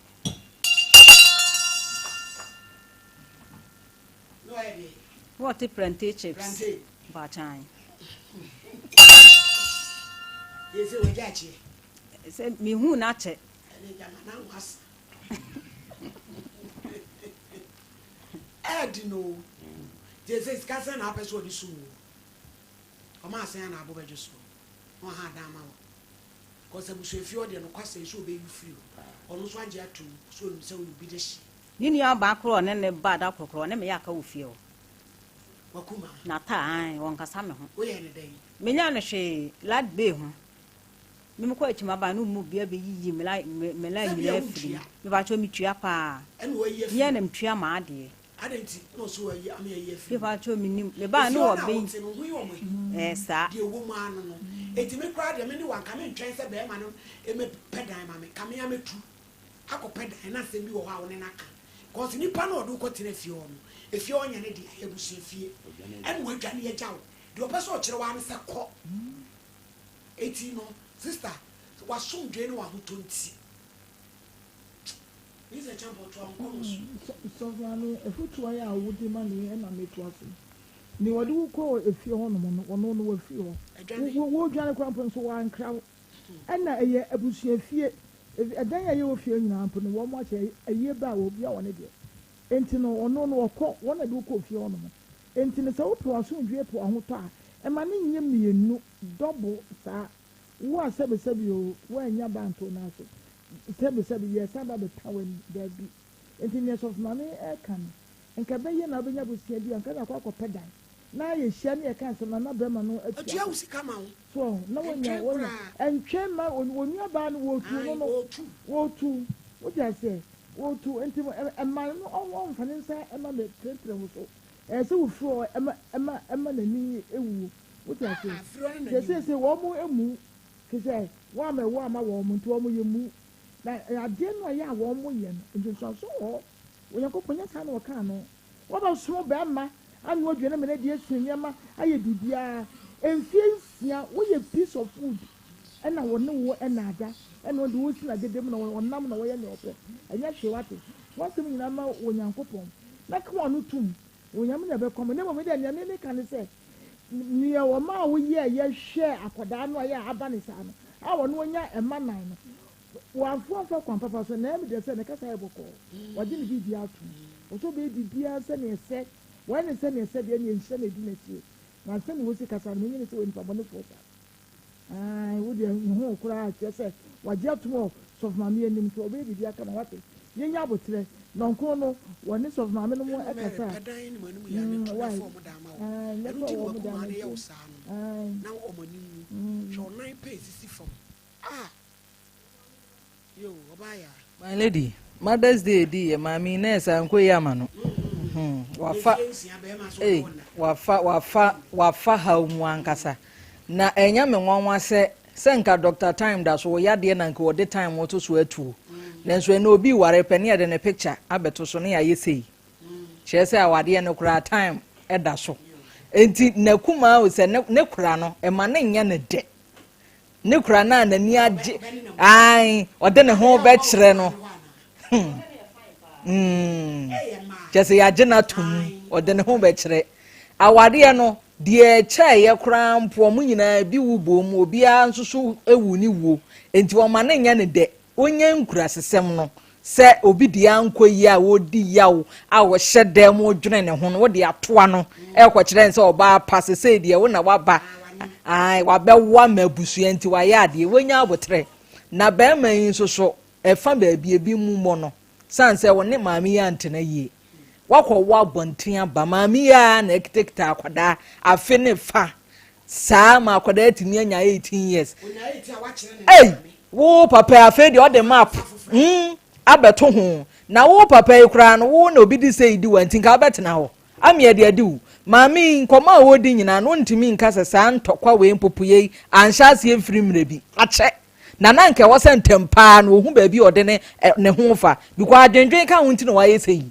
S2: Na ɔyɛ deɛ?
S5: Na ɔte plantain chips.
S2: Plantain.
S5: Mpaakyan.
S2: Yɛ sɛ wagya akyeɛ.
S5: Sɛ mihu n'akyɛ.
S2: Ɛne gyama n'anwa asa. Ɛɛdi no. Gye sɛ sika sɛn na apɛ sɛ ɔde sum wo. Ɔma asɛn a na abo bɛdwo soɔ na waha adan ama wo cause abusuafie hɔ deɛ nokwasɛm sɛ ɔbɛyi wo firi hɔ ɔno nso agye atom sɛ ɔnim sɛ woyɛ obi dehye.
S5: Ne nua baa korɔ ɔne ne ba da korɔ korɔ ɔne me yɛ aka wɔ fie hɔ.
S2: Wakuma.
S5: Nata ae ɔnkasa me ho.
S2: Woyɛɛ no dɛn?
S5: Menyɛɛ no hwee light bay ho me mekɔ akyi maba no mu bia bɛyiyi me light me light
S2: Sɛ bia
S5: nyinaa afiri mu
S2: wontua.
S5: mepakyɛw metua paa
S2: Ɛna wayi afiri
S5: meɛ
S2: mu.
S5: na metua m'adeɛ.
S2: Adɛn nti na ɔsɛ wayi ama yɛayi afiri mu?
S5: Mepakyɛw mennim. Mebaa
S2: Efie
S5: ne
S2: hɔ
S5: wɔ
S2: no a
S5: bɛyi.
S2: wote no, ho yɛ wɔn ahi.
S5: Ɛɛ saa.
S2: Deɛ ɛwɔ mu ara no no. Enti me koraa deɛ, me ne wo anka mentwɛn sɛ barima no mmɛpɛ dan ma me. Nka me ara mɛtu akɔpɛ dan na asɛm bi wɔ hɔ a wo ne no aka. Cause nipa no a ɔde wo kɔtena fie hɔ no, efie hɔ nyɛ ne dea, ɛyɛ abusua fie. Ɛna wadwane agya wo. Deɛ ɔpɛ sɛ ɔkyerɛ wo ara ne sɛ kɔ. Enti no, sister, w'asomdwoeɛ ne w'ahotɔ nti.
S3: Sɔfo Maame, afotu a wode ma me yi na metoa so. Nea ɔde wo kɔɔ efie hɔnom no, ɔno no wafiri hɔ. Woredwane koraa mpo nso, wankra wo. Ɛnna ɛyɛ abusuafie. Ɛdan a ɛyɛ wɔ fie nyinaa mpo no, wɔahyɛ ayie ba a obiara wɔ ne deɛ. Enti no, ɔno no ɔkɔ, wɔn na ɛde wo kɔɔ fie hɔnom. Enti no, sɛ wopɛ w'asomdwoeɛ, pɛ w'ahotɔ a, mma no nyɛ mmienu, double, saa. Wo a sɛbesɛbe oo, woannya ba anto wo nan so, sɛbesɛbe, yɛresan ba abɛka w'ani, dabi. Enti nea Sɔfo Maame reka no, nka ɛbɛyɛ na wobɛnya abusua bi a, nka na akɔ akɔpɛ dan, na yɛhyia na yɛka asɛm no a, na barima no atua
S2: Ɔtua
S3: ka.
S2: wo sika ma wo.
S3: So wahu? Na wanya,
S2: Ɛntwɛn
S3: wanya.
S2: koraa.
S3: Ɛntwɛn mma wo, wo nuabaa no, wɔretu no
S2: Ae,
S3: no,
S2: wɔretu.
S3: wɔretu. Wote aseɛ? Wɔretu. Enti mma no, ɔmfa ne nsa mma mmɛtenetene wo so. Ɛyɛ sɛ wofiri hɔ ma, ma, ma n'ani wu. Wote aseɛ?
S2: Afiri ɔne
S3: Sɛ
S2: n'ani
S3: seesei
S2: wu.
S3: wɔn mmu, firi sɛ wɔammɛwo amma wɔn nti wɔn yɛ mmu. Na adeɛ no a ɛyɛ a wɔn yɛ no, nsunsuansoɔ wɔ hɔ. Onyankopɔn nyɛ saa na ɔkaa no. Wɔbɛsom barima, anoa aduane ama no adi, asua nneɛma, ayɛ biribiara. Mfeɛ nsia, woyɛ piece of food ɛna wɔne wo ɛna ada, ɛna ɔde wo si n'agede mu na ɔnam na ɔyɛ nea ɔpɛ. Ɛnyɛ hwee, wate? Fa w'asɛm nyinaa ma Onyankopɔn, na ka w'ano tom. Onyame na ɛbɛkɔ mo. Na mmom me deɛ nea me meka ne sɛ, nea ɔmaa wo yɛɛyɛ hwɛɛ akwadaa no a yɛ a aba ne saa no, a ɔno ɔnya mma nan no, wamfa amfa kwan papa so, na ɛyɛ me dɛ sɛ ne kasa yɛ bɔkɔɔ, wagye ne biribiara atom, ɔsɛ ɔbɛyɛ biribiara sɛnea ɛsɛ, wayɛ no sɛnea ɛsɛ deɛ, ɛnneɛ nhyira na ɛdi n'akyire, na sɛnea wɔsi kasa no, menye no sɛ ɔyɛ nipa bɔnefoɔ saa. Ae, wo deɛ nhu wo koraa kyerɛ sɛ wagye atom wɔ sɔfo maame anim nti ɔbɛyɛ biribi aka ma wate. Yɛnya aboterɛ. Nɔnko no wɔne sɔfo maame no mo
S2: Ɛna Mary
S3: ɛkasa a.
S2: pɛ dan ne mo anim yɛ ne
S3: Mm,
S2: to na
S3: why?
S2: fa wɔn dan ma wo.
S3: Ae, nyɛ
S2: Ɛno
S3: sɛ
S2: nti na
S3: ɔwɔ wɔn dan
S2: w'akumaa
S3: no
S2: no yɛ wo
S3: nti.
S2: saa no,
S3: Ae.
S2: na wɔn ani nwu.
S3: Mm.
S2: Hwɛ ɔnan pɛ esisi fam. Ah! Yoo, ɔbaa yaa.
S4: My lady, Mother's Day di yɛ maame yi nurse ankɔ yi ama no. Hmm, wafa ei, wafa wafa wafa haw mu ankasa. Na ɛnyɛ me nwanwa sɛ sɛ nka Dr. Time da so wɔ yadeɛ na nka wɔde time wɔto so atuo. Nanso ɛnɛ obi ware pɛ ne yɛde ne picture abɛto so ne yɛayɛ sei. Kyerɛ sɛ awadeɛ no koraa time ɛda so. Enti n'akumaa o sɛ ne kora no ɛma ne nyɛ ne dɛ. Ne kora no a n'ani agye ae ɔde ne ho bɛkyerɛ no. Hmm. Kyerɛ sɛ yɛagye no atom ɔde ne ho bɛkyerɛ. Awadeɛ no deɛ ɛkyɛeɛ koraa mpo wɔn nyinaa bi wu bom obiara nso so wu ne wuo. Enti ɔma ne nyɛ ne dɛ. Ɔnya nkurasesɛm no sɛ obi deɛ ankɔ yie a ɔredi yaw a ɔhyɛ dan mu dwene ne ho no, wode atoa no ɛrekɔkyerɛ no sɛ ɔbaa pa sesei deɛ wo na waba ae wabɛwo ama abusua nti wayɛ adeɛ wɔnya aboterɛ. Na barima yi nso so ɛfa baabi ebi mu mmɔ no sane sɛ wo ne maame yi antena yie. Wakɔwo abɔnten aba maame yi ara na ɛkitakita akwadaa afe ne fa saa ma akwadaa atumi anya 18 years. Ei! Wo papa yi afei deɛ ɔde map mm, abɛto ho. Na wo papa yi koraa no, wo na obi de sei di wa nti nka wobɛtena hɔ. Ameɛ de adi wo. Maame yi, nkɔmmɔ a wɔredi nyinaa no, wontumi nka sɛ saa ntɔkwa wei mpopoeɛ yi anhyɛ aseɛ mfiri mmerɛ bi. Akyɛ. Na na nka ɛwɔ sɛ ntɛm paa no ɔhu baabi a ɔde ne, ne ho fa. Because adwendwen ka ho nti na wayɛ sei.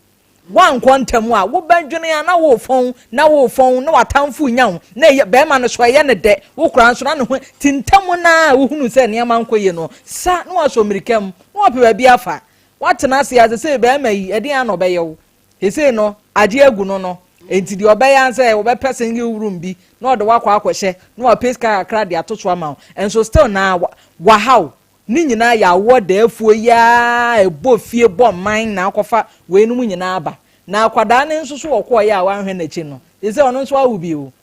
S4: Woankɔ ntɛm a, wobɛdwene a na worefɔn, na worefɔn, na w'atamfo renya wo, na ɛyɛ barima no so ɛyɛ no dɛ, wo koraa nso na ne ho ti ntɛm no ara a wohunu sɛ nneɛma nkɔ yie no, sa na wasɔ mmirika mu, na wapɛ baabi afa. Woatena ase a, sesei barima yi, ɛdeɛn ara na ɔbɛyɛ wo? Sesei no, agye agu no no, enti deɛ ɔbɛyɛ ara sɛ wɔbɛpɛ single room bi na ɔde wo akɔ akɔhyɛ, na wapɛ sika kakra de ato so ama wo, nso still na waha wo. Ne nyinaa yɛ awoɔ daafuo yi ara a ɛbɔ fie bɔ man na akɔfa weinom nyinaa aba. Na akwadaa no nso so ɔkɔɔeɛ a wanhwɛ n'akyi no, sesei ɔno nso awo bio.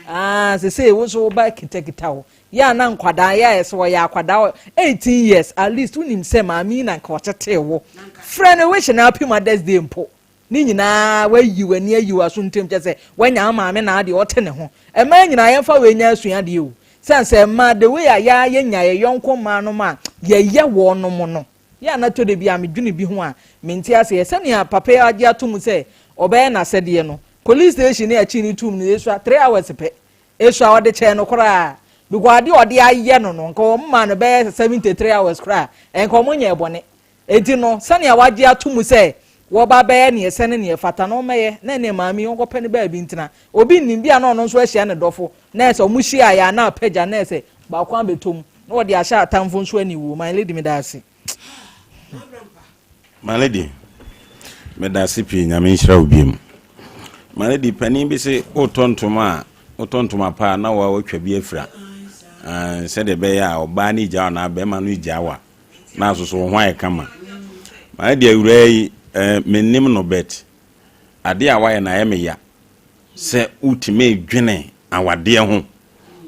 S4: Ah, sesei wo nso wo ba kitakita wo. Yɛ a na nkwadaa yɛ a ɛsɛ ɔyɛ akwadaa 18 years at least wonim sɛ maame yi na nka ɔtetee wo. Frɛ no wish no happy mother's day mpo. Ne nyinaa wayi w'ani ayi w'aso ntam kyɛ sɛ wanya wo maame na adeɛ ɔte ne ho. Mmaa nyinaa yɛmfa wei nyɛ asuadeɛ o. Sane sɛ mmaa the way a yɛa yɛnya yɛ yɔnko mmaa nom a yɛyɛ wɔnom no yɛ a na tɔ da bi a medwene bi ho a mente aseɛ. Sɛnea papa yi agye ato mu sɛ ɔbɛyɛ n'asɛdeɛ no police station ne akyi no tum no ɛsua 3 hours pɛ ɛsua ɔde kyɛɛ no koraa because adeɛ ɔde ayɛ no no nka wɔn maa no bɛyɛ 73 hours koraa nka wɔn nyɛɛ bɔne. Enti no, sɛnea wɔagye ato mu sɛ wɔreba abɛyɛ nea ɛsɛ ne nea ɛfata no, wɔmmɛyɛ, na ɛnneɛ maame yi, ɔnkɔpɛ no baabi ntena. Obi nnim, bi a na ɔno nso ahyia ne dɔfo, na ɛsɛ wɔhyiaeɛ a na apagya, na ɛsɛ baako abɛtɔ mu, na wɔde ahyɛ atamfo nso aniwuo. My lady, meda ase.
S1: My lady, meda ase pii, Nyame nhyira wo biom. My lady, panin bi se wotɔ ntoma a, wotɔ ntoma pa a na woatwa bi afira, sɛdeɛ ɛbɛyɛ a ɔbaa no gya wo anaa bɛrima no gya wo a, na asoso wo ho ayɛ kama. Mayɛ deɛ awuraa yi eh, mennim no but adeɛ a wayɛ no ayɛ me ya sɛ wotumi dwene awadeɛ ho.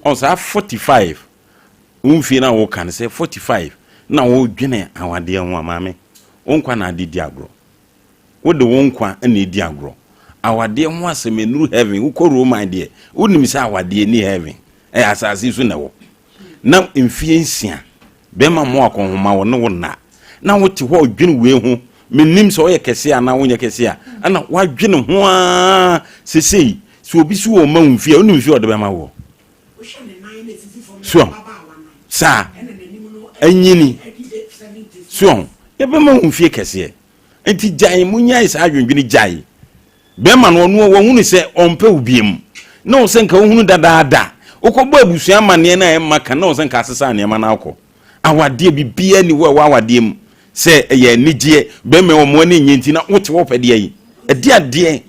S1: Ɔn saa 45 wo mfie na woka no sɛ 45 na wodwene awadeɛ ho a maame wo nkwa na ade di agorɔ. Wode wo nkwa na edi agorɔ. Awadeɛ ho asɛm ɛnuru heaven. Wokɔ Roman deɛ, wonim sɛ awadeɛ ni heaven. Ɛyɛ asase so na ɛwɔ. Na mfie nsia, bɛrima mmɔ akɔnhoma wɔ ne wo nna. Na wote hɔ dwene wei ho. Mennim sɛ woyɛ kɛseɛ anaa wonyɛ kɛseɛ a, ɛna woadwene ho ara sesei. Sɛ obi si wɔ ma wo mfie a, wonim mfie a ɔde bɛma woɔ. So saa anyini so yɛbɛma wo mfie kɛseɛ. Nti gyae, monyae saa adwendwene gyae. Bɛrima no ɔno wahunu sɛ ɔmpɛ wo biam. Na ɔsɛ nka wohunu dadaada. Wokɔbɔ abusua amanneɛ no a ɛmma ka na ɔsɛ nka asesa nneɛma no akɔ. Awadeɛ biribiara ni hɔ a ɛwɔ awadeɛ mu sɛ ɛyɛ anigyeɛ. Bɛrima wɔn ani nnye nti na wote hɔ pɛ deɛ yi. Ɛde adeɛ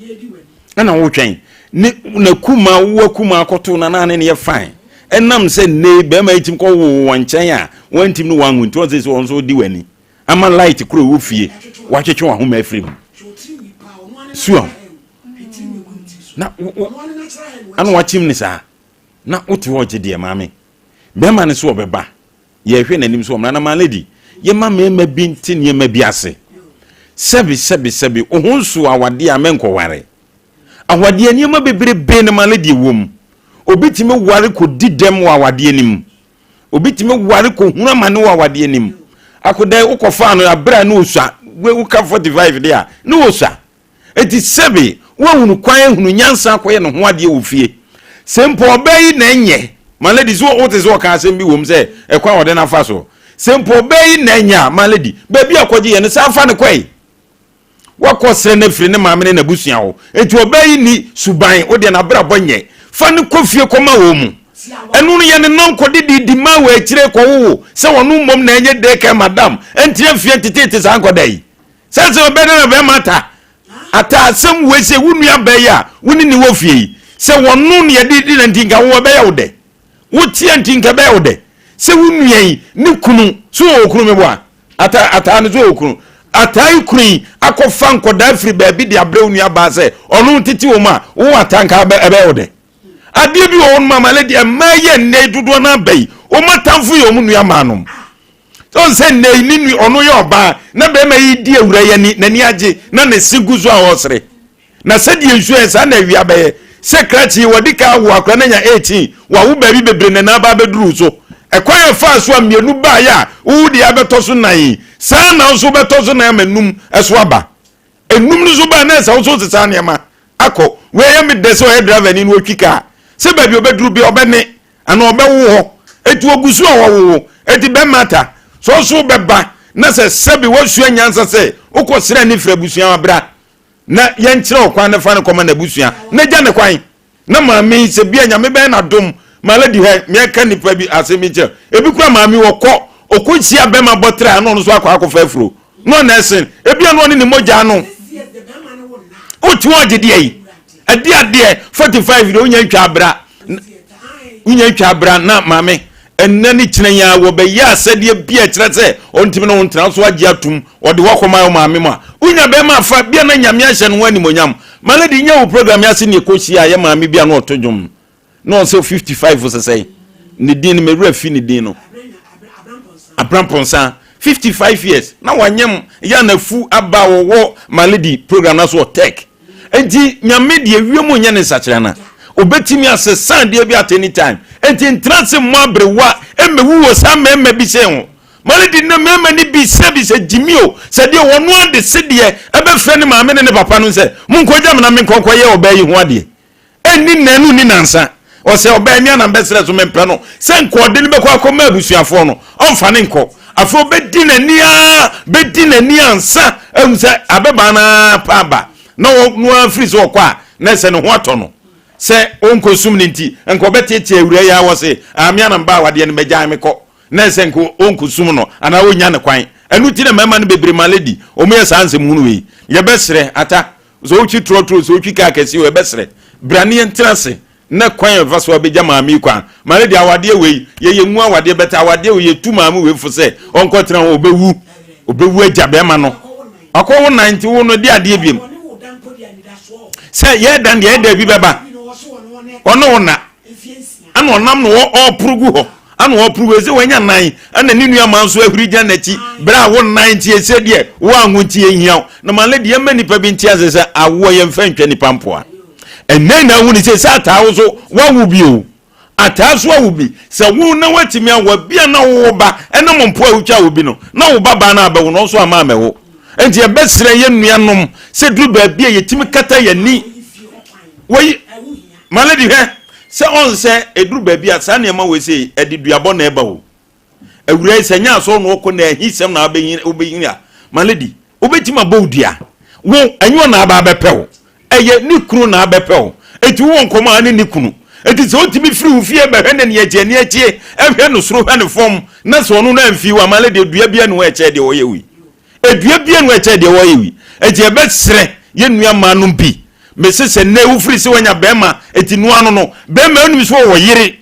S1: ɛna wotwɛn. Ne na kuma wo akuma akɔto na na ne ne yɛ fine. Ɛnam sɛ nnɛ bɛrima yi tim kɔ wo wɔn nkyɛn a wɔntim no wɔn anwo nti wɔn sɛ sɛ wɔn nso di w'ani. Ama light koro ɛwɔ fie watwetwe wahoma afiri mu suo na ana wakyim ne saa na wote hɔ gye deɛ maame bɛrima no so ɔbɛba yɛhwɛ n'anim so ɔmmra na maa lady yɛma mmarima bi nte nneɛma bi ase sɛbi sɛbi sɛbi wo ho nso awadeɛ a mɛnkɔware awadeɛ nneɛma bebrebe ne maa lady wɔ mu obi tumi ware kɔdi dɛm wɔ awadeɛ no mu Obi tumi ware kɔhunu amane wɔ awadeɛ no mu. Akoda yi wokɔfaa no aberɛ a ne ɔsua, woka 45 deɛ a, ne ɔsua. Enti sɛbe woahunu kwan ahunu nyansa akɔyɛ ne ho adeɛ wɔ fie. Sɛ mpo ɔbaa yi na ɛnyɛ, my lady, so wote sɛ ɔka asɛm bi wom sɛ ɛkwan a ɔde no afa so. Sɛ mpo ɔbaa yi na anya a, my lady, baabi a ɔkɔgye yɛ no, san fa no kɔe. Wakɔ srɛ no afiri ne maame ne n'abusua hɔ. Enti ɔbaa yi nni suban, wo deɛ n'abrabɔ nyɛ. Fa no kɔ fie kɔma wɔn mu. Ɛno no yɛ ne nnɔnkɔ de de di ma wɔ akyire kɔwowo sɛ ɔno mmom na ɛnyɛ daycare madam ntia fie nteteete saa nkɔda yi. Sɛ sɛ ɔbɛn na bɛrima ata ata asɛm wei sɛ wo nua bɛɛ yi a wo ne ne wɔ fie yi sɛ wɔno ne yɛde di na nti nka wo ɛbɛyɛ wo dɛ. Woteɛ nti nka ɛbɛyɛ wo dɛ sɛ wo nua yi ne kunu so wɔ okunu meboa. Ata ataa no so wɔ okunu. Ataa yi kunu yi akɔfa nkɔdaa firi baabi de abrɛ wo nua baa sɛ ɔno ntete wɔn a wo ata nka ɛbɛyɛ wo dɛ. Adeɛ bi wɔ hɔ nom a my lady mmaa yi a nnɛ yi dodoɔ no aba yi wɔn atamfo yɛ wɔn nua maa nom. Sɛ sɛ nnɛ yi ne nua ɔno yɛ ɔbaa na bɛrima yi di awura yi ani n'ani agye na ne se gu so a ɔresere. Na sɛdeɛ nsuo yɛ saa na awia bɛyɛ. Sɛ krakye yi wɔde ka awo akora no anya 18 wawo baabi bebree na n'aba abɛduru so. Ɛkwan a ɛfaa so a mmienu baeɛ a wowo deɛ abɛtɔ so nan yi saa na nso wobɛtɔ so nan ama num ɛso aba. Enum no so baa na ɛsɛ wo so sesa nneɛma akɔ. Wei ɛyɛ me dɛ sɛ ɔyɛ driver ni na ɔtwi kaa. Sɛ baabi ɔbɛduru bia ɔbɛne anaa ɔbɛwo hɔ. Eti ogu so a ɔwowo. Eti bɛrima ata. Sɛ ɔso bɛba na sɛ sɛbe woasua nyansa sɛ wokɔ srɛ ne firi abusua a bra na yɛnkyerɛ ɔkwan na fa no kɔma n'abusua na gya ne kwan. Na maame yi sɛ bia Nyame bɛyɛ n'adom ma lady hɛ meɛka nipa bi asɛm bi nkyerɛ ebi kora maame ɔkɔ ɔkɔ hyia bɛma bɔtrɛ a na ɔno nso akɔ akɔfa afuro na ɔna ɛsen ebi a na ɔne ne mogya ano wote wɔn agye deɛ yi ɛde adeɛ 45 deɛ wonya ntwa abra wonya ntwa abra na maame ɛnna ne kyerɛ yɛn a wɔbɛyɛ asɛdeɛ bi a ɛkyerɛ sɛ ɔntumi ne wo ntena so agye atum ɔde hɔ kɔma wo maame mu a wonya bɛrima afa bia na Nyame ahyɛ ne ho animonyam ma lady nyɛ wo program yi ase ne ɛkɔhyia yɛ maame bi a na ɔto dwom na ɔsɛ 55 sɛsɛe ne din no mewura fi ne din no Abrampɔnsa 55 years na wanyam yɛ anafu aba wɔwɔ ma lady program no so wɔ tech Enti Nyame deɛ wiem nyɛ ne nsakyerɛna. Obetumi asesa adeɛ bi at any time. Enti ntena ase mmɔ aberewa mmɛwu wɔ saa mmarima bi sei ho. Ma no di nnɛ mmarima no bi sɛbi sɛ gyimi o, sɛ deɛ wɔn ade sedeɛ ɛbɛfrɛ ne maame ne ne papa no sɛ monkɔgya me na menkɔ nkɔyɛ ɔbaa yi ho adeɛ. Ɛnni nnanu nni nnansa, ɔsɛ ɔbaa mi anam bɛsrɛ so mempɛ no sɛ nka ɔde no bɛkɔ akɔma abusuafoɔ no, ɔmfa no nkɔ. Afei ɔbɛdi n'ani ara, bɛdi n'ani ansa ahu sɛ abɛbaa no ara pa aba, na ɔno ara firi sɛ ɔkɔ a, na sɛ ne ho atɔ no. Sɛ ɔnkɔsum no nti, nka ɔbɛteetee awuraa yi ara wɔ se, ah, me anam baa awadeɛ no, mɛgyae mekɔ. Na sɛ nka ɔnkɔsum no anaa ɔnnya no kwan. Ɛno nti na mmarima no bebree, my lady, wɔyɛ saa nsɛmhunu wei. Yɛbɛsrɛ, Ata, Sɛ wotwi trɔtrɔ o, sɛ wotwi kaa kɛse o, ɛbɛsrɛ. Bra ne yɛntena ase na kwan a ɛfa so a bɛgya maame yi kwan. Maame deɛ awadeɛ wei, yɛyɛ ngu awadeɛ bɛtɛ awadeɛ wei yɛtu maame wei fo sɛ ɔnkɔtena hɔ, ɔbɛwu. Ɔbɛwu agya bɛrima no. Wakɔwo nan nti wo no de adeɛ biom. Sɛ yɛdan deɛ ɛda bi bɛba. Ɔne wo na. Ɛna ɔnam na ɔporo gu hɔ. Ɛna ɔporo gu ɛsɛ wanya nan. Ɛna ne nua maa nso ahuri gyina n'akyi. Berɛ a wo nan nti ɛsɛ deɛ wo anwo nti ɛhia wo. Na ma lady ɛma nipa bi nti ase sɛ awoɔ yɛmfa ntwa nipa mpoa. Ɛnɛ na ahu ne sɛ sɛ ataa wo so wawo bi o. Ataa so awo bi. Sɛ wo na watumi awo a bia na wo ba ɛnam mpoa a wotwa wo bi no na wo ba baa no abɛwo no ɔnso ama amɛwo. Nti yɛbɛsrɛ yɛn nuanom sɛ duru baabi a yɛtumi kata yɛn ani. Wɔyi My lady hwɛ sɛ ɔn sɛ ɛduru baabi a saa nneɛma wei sei ɛde duabɔ na ɛba o. Awura yi sɛ nyɛ asɔre na ɔkɔ na ahi sɛm na wobɛhini a my lady wobɛtumi abɔ wo dua. Wo ɛnyɛ ɔna aba abɛpɛ wo ɛyɛ ne kunu na abɛpɛ wo. Eti wowɔ nkɔmɔ a ne ne kunu. Eti sɛ wotumi firi wo fie bɛhwɛ no aniakyi aniakyie ɛhwɛ no soro hwɛ no fam na sɛ ɔno no amfi wo a my lady dua bia ne ho ɛkyɛ deɛ ɔyɛ wei. Dua bia no ɛkyɛ deɛ wɔyɛ wi. Enti yɛbɛsrɛ yɛn nua mmaa nom bi. Mese sɛ nnɛ wofiri sɛ wanya bɛrima enti noa no no bɛrima wonim sɛ ɔwɔ yere.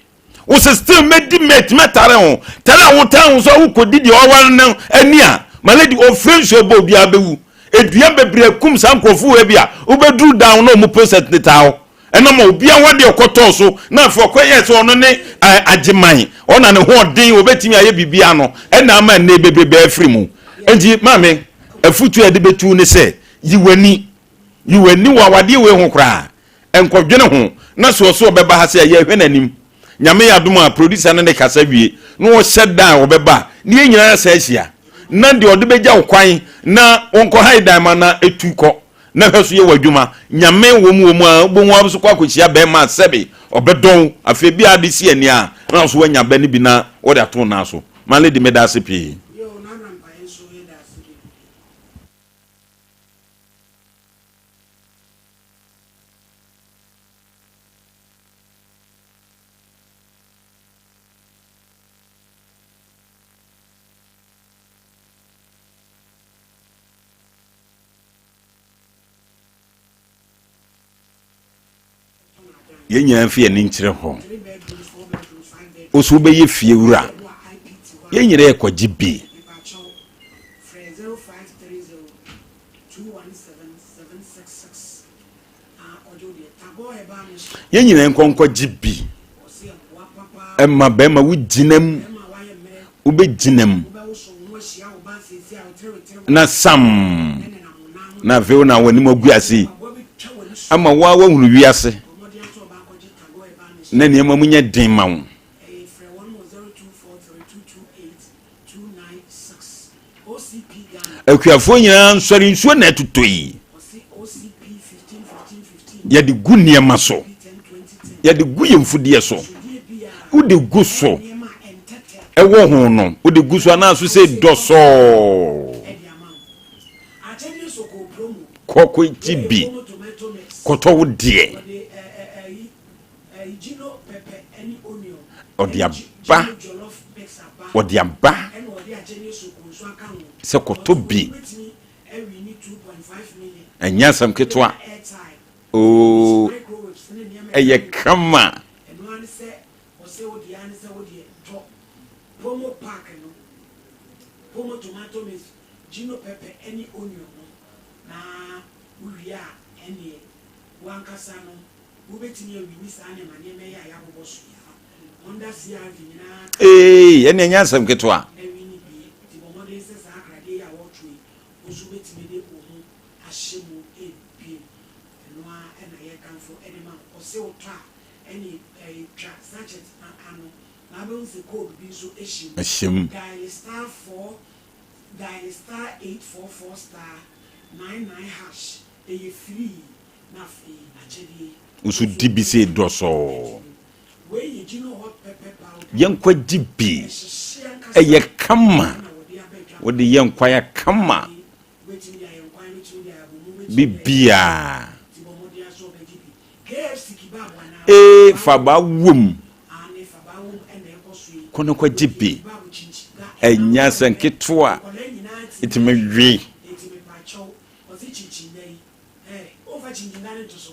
S1: Wo sɛ still mɛdi mate mɛtare ho. Tare a wotare ho so a wokɔdi deɛ waware no ani a my lady ɔfiri nsuo bɔ obiara bɛwu. Edua bebree akum saa nkurɔfoɔ wei bi a wobɛduru down na wɔn process ne taa hɔ. Ɛnam a obiara hɔ deɛ ɔkɔtɔɔ so na afei ɔkɔyɛɛ sɛ ɔno ne Agyeman, ɔna ne ho ɔden, ɔbɛtumi ayɛ biribiara no, ɛna ama nnɛ bebrebe afiri mu. Enti maame, afutuo a yɛde bɛtu ne sɛ, yi w'ani, yi w'ani wɔ awadeɛ wei ho koraa, nkɔdwene ho, na sɛ ɔsɛ ɔbɛba ha sɛ yɛhwɛ n'anim. Nyame yɛ adom a, producer no ne kasa wie, na ɔhyɛ da a ɔbɛba a, ne yɛn nyinaa asa ahyia, na deɛ ɔde bɛgya wo kwan na wɔnkɔ hae dan ma na ɛtu kɔ. Na hwɛ so yɛ w'adwuma. Nyame wɔ mu wɔ mu a wobɛhu ara nso kɔ akɔhyia bɛɛma a sɛbe ɔbɛdɔ wo afei bi a ade si ani a na nso woanya bɛ no bi na wode ato wo nan so. My lady, meda ase pii. Yɛn nyinaa mfa yɛn ani nkyerɛ hɔ. Wo nso wobɛyɛ fie wura. Yɛn nyinaa yɛkɔgye bi. Yɛn nyinaa nkɔ nkɔgye bi. Ɛma bɛrima wogyina mu. Wobɛgyina mu. Na sam. Na afei wo na w'anim agu ase ama wo a woahunu wiase na nneɛma mu nyɛ den ma wo. Akuafoɔ nyinaa nsɔre nsuo na ɛtotɔ yi. Yɛde gu nneɛma so. Yɛde gu yɛn mfudeɛ so. Wode gu so ɛwɔ ho no, wode gu so anaa so sɛ dɔsɔɔ. Kɔ kɔgye bi kɔtɔ wo deɛ. Ɔde aba, ɔde aba sɛ kɔtɔ bi. Ɛnyɛ asɛm ketewa. Oo, ɛyɛ kama.
S2: Gino pepper ne onion no na wo wie a ɛneɛ wankasa no wo bɛtumi awini saa nneɛma nneɛma yi a yɛabobɔ so yi Honda CRV nyinaa ka
S1: Eeii ɛneɛ ɛnyɛ asɛm ketewa.
S2: na wini bi nti bɔ mmɔden sɛ saa akradeɛ yi a wɔretwerɛ yi wo nso wobɛtumi de wo ho ahyɛ mu bi ɛno ara na yɛrekamfo de ma wo ɔse wotɔ a ɛne twa sachet no ano na wobɛhu sɛ code bi nso hyɛ mu
S1: Ɛhyɛ mu.
S2: dial star 4 Dial star 844 star 99 hash, ɛyɛ free na afei akyɛdeɛ yi
S1: Wo so di bi sei dɔsɔɔ.
S2: Wei yɛ Gino hot pepper powder.
S1: Yɛnkɔ gye bi.
S2: Ɛhyehye ankasa
S1: Ɛyɛ kama.
S2: na wɔde aba adwa.
S1: Wode yɛ nkwan a kama.
S2: Wobɛtumi de ayɛ nkwan, wobɛtumi de ayɛ abomu, wobɛtumi de ayɛ
S1: Bibiaa.
S2: Nti bɔ mmɔden ara sɛ wobɛgye bi. KFC kebab anaa?
S1: Ee fabaa wom.
S2: Aane, fabaa wom ɛna ɛkɔ so yi.
S1: Kɔ na kɔ gye bi.
S2: Kebab kyinkyin ga
S1: Ɛnyɛ asɛm ketewa.
S2: Nkwadaa nyinaa tumi
S1: Ɛtumi we.
S2: Enti mepakyɛw, ɔse kyinkyin ga yi, ɛɛ, womfa kyinkyin ga no nto so.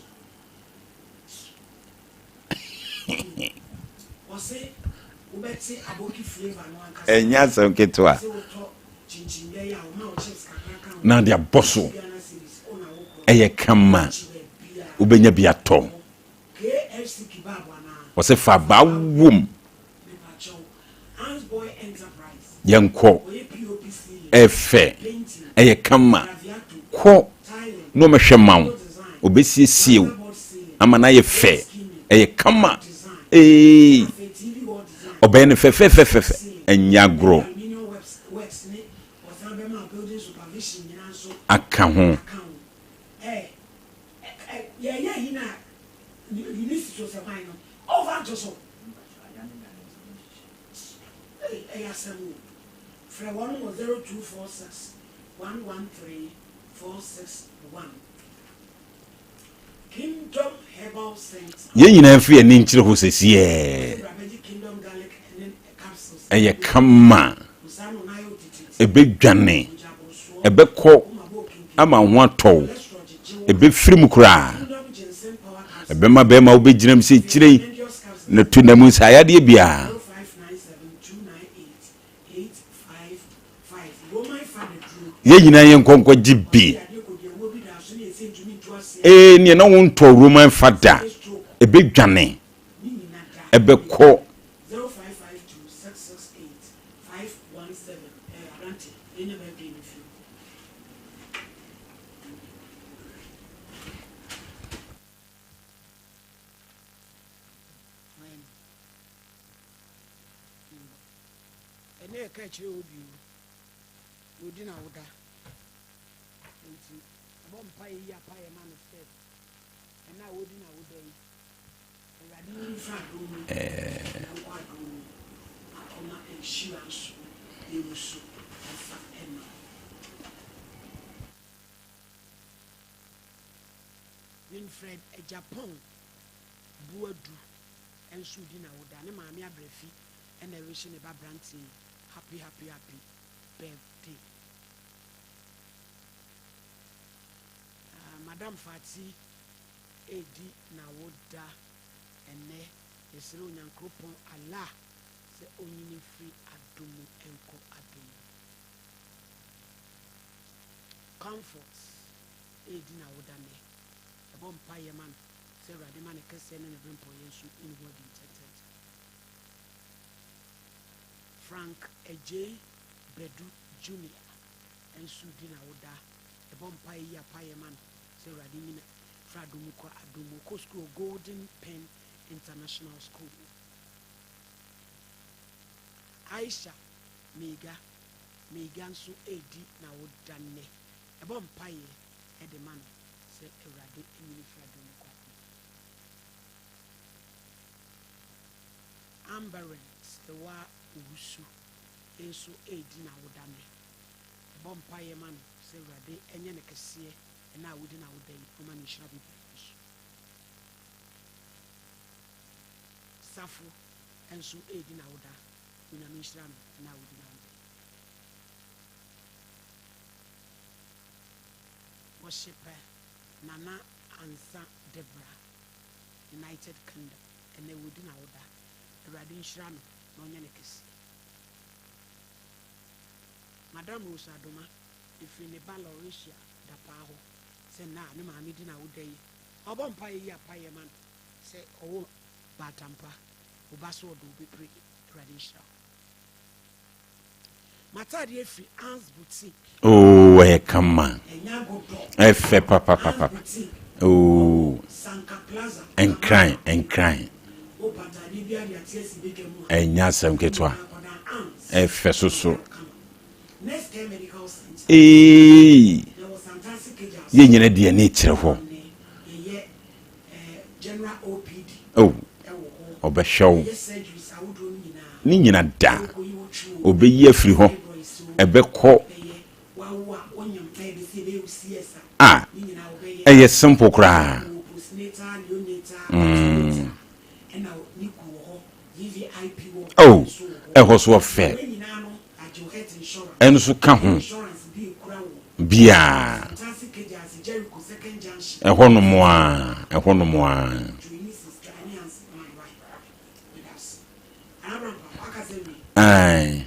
S2: Ɔse wobɛte aboki flavour no ankasa.
S1: Ɛnyɛ asɛm ketewa.
S2: Ɔse wotɔ kyinkyin ga yi a, ɔma wo chips kakra ka ho.
S1: Na ɔde abɔ so.
S2: Ghana cedis, wo na wokɔ.
S1: Ɛyɛ kama. Wobɛnya bi atɔ.
S2: KFC kebab anaa?
S1: Ɔse fa abaa wom. Yɛnkɔ. Ɛfɛ. Ɛyɛ kama. Kɔ na ɔmɛhwɛ ma wo. Ɔbɛsiesie wo ama no ayɛ fɛ. Ɛyɛ kama. Ee. Ɔbɛyɛ no fɛfɛfɛfɛfɛ. Ɛnyɛ agorɔ. Aka ho. Yɛn nyinaa mfiri ani nkyerɛ hɔ sɛsiɛ. Ɛyɛ kama. Ɛbɛdwane. Ɛbɛkɔ ama wo ho atɔ wo. Ɛbɛfiri mu koraa. Ɛbɛma bɛrima wobɛgyina mu sɛ kyire yi na tu na mu nsaeɛ biara. Yɛn nyinaa yɛn nkɔ nkɔgye bi. Ee, neɛ na wontɔ Roman fada, ɛbɛdwane, ɛbɛkɔ.
S2: Ɛnna ɛka kyerɛ obi o, na odi na woda. Nti bɔ mpaeɛ yi apaeɛ ma no sɛ ɛnna a wodi na woda yi, Awurade yi mfa adom mu na nkɔ adom mu na ɔma nhyira nso. Yɛmmusu mfa mma wo. Winfred Agyapong Boadu nso redi n'awoda. Ne maame Abrafi na ɛrehye ne ba aberanteɛ yi happy happy happy birthday. Uh, Madam Fati redi n'awoda ɛnnɛ. Yɛsrɛ Onyankoropɔn Allah sɛ ɔnyini mfiri adom mu nkɔ adom mu. Comfort redi n'awoda nnɛ. Yɛbɔ mpaeɛ ma no sɛ Awurade ma ne kɛseɛ ne ne berempɔnyɛ nso nni ho adi ntɛntɛntɛm. Frank Adjei Badu Junior nso redi n'awoda. Yɛbɔ mpaeɛ yi apaeɛ ma no sɛ Awurade nyi no mfiri adom mu kɔ adom mu. Ɔkɔ sukuu wɔ Golden Pen International School. Aisha Meiga Meiga nso redi n'awoda nnɛ. Yɛbɔ mpaeɛ de ma no sɛ Awurade nyi no mfiri adom mu kɔ adom mu. Amberin Serwaa Owusu nso redi n'awoda nnɛ. Yɛbɔ mpaeɛ ma no sɛ Awurade nyɛ no kɛseɛ ɛnnɛ a wadi n'awoda yi, ɔmma no nhyira bebree nso. Safo nso redi n'awoda, Onyame nhyira no ɛnnɛ a wadi n'awoda yi. Wɔhyepɛ Nana Ansah Deborah, United Kingdom, ɛnnɛ wadi n'awoda, Awurade nhyira no na ɔnyɛ no kɛseɛ. Madam Rose Adoma, ɛfiri ne ba Lauretia Dapaah hɔ sɛ nnɛ a ne maame di n'awoda yi, ɔbɔ mpaeɛ yi apaeɛ ma no sɛ ɔwɔ baatampa, wo ba so ɔdɔ wo bebree, Awurade nhyira wo. M'ataadeɛ firi Anne's Boutique.
S1: Oo, ɛyɛ kama.
S2: Ɛnyɛ agodɔ.
S1: Ɛfɛ papapapa.
S2: Anne's Boutique.
S1: Oo.
S2: Sanka Plaza.
S1: Nkran, nkran.
S2: Wopɛ ataadeɛ biara de ate asi badwa mu a.
S1: Ɛnyɛ asɛm ketewa.
S2: Akɔda Anne's.
S1: Ɛfɛ soso.
S2: Kama. Next Care Medical Center.
S1: Ee.
S2: Yɛwɔ Santase Kegya.
S1: Yɛn nyina di ani kyerɛ hɔ.
S2: Yɛyɛ eh, general OPD.
S1: Oh.
S2: Ɛwɔ hɔ.
S1: Ɔbɛhwɛ wo.
S2: Yɛyɛ surgeries ahodoɔ no nyinaa.
S1: Ne nyina da. Ɔbɛyi afiri hɔ. Ɛbɛkɔ. A ɛyɛ simple koraa. Mm. Oh, ɛhɔ so ɔfɛ. Ɛno so ka ho. Biaa. Ɛhɔ nom a, ɛhɔ nom a. Ae.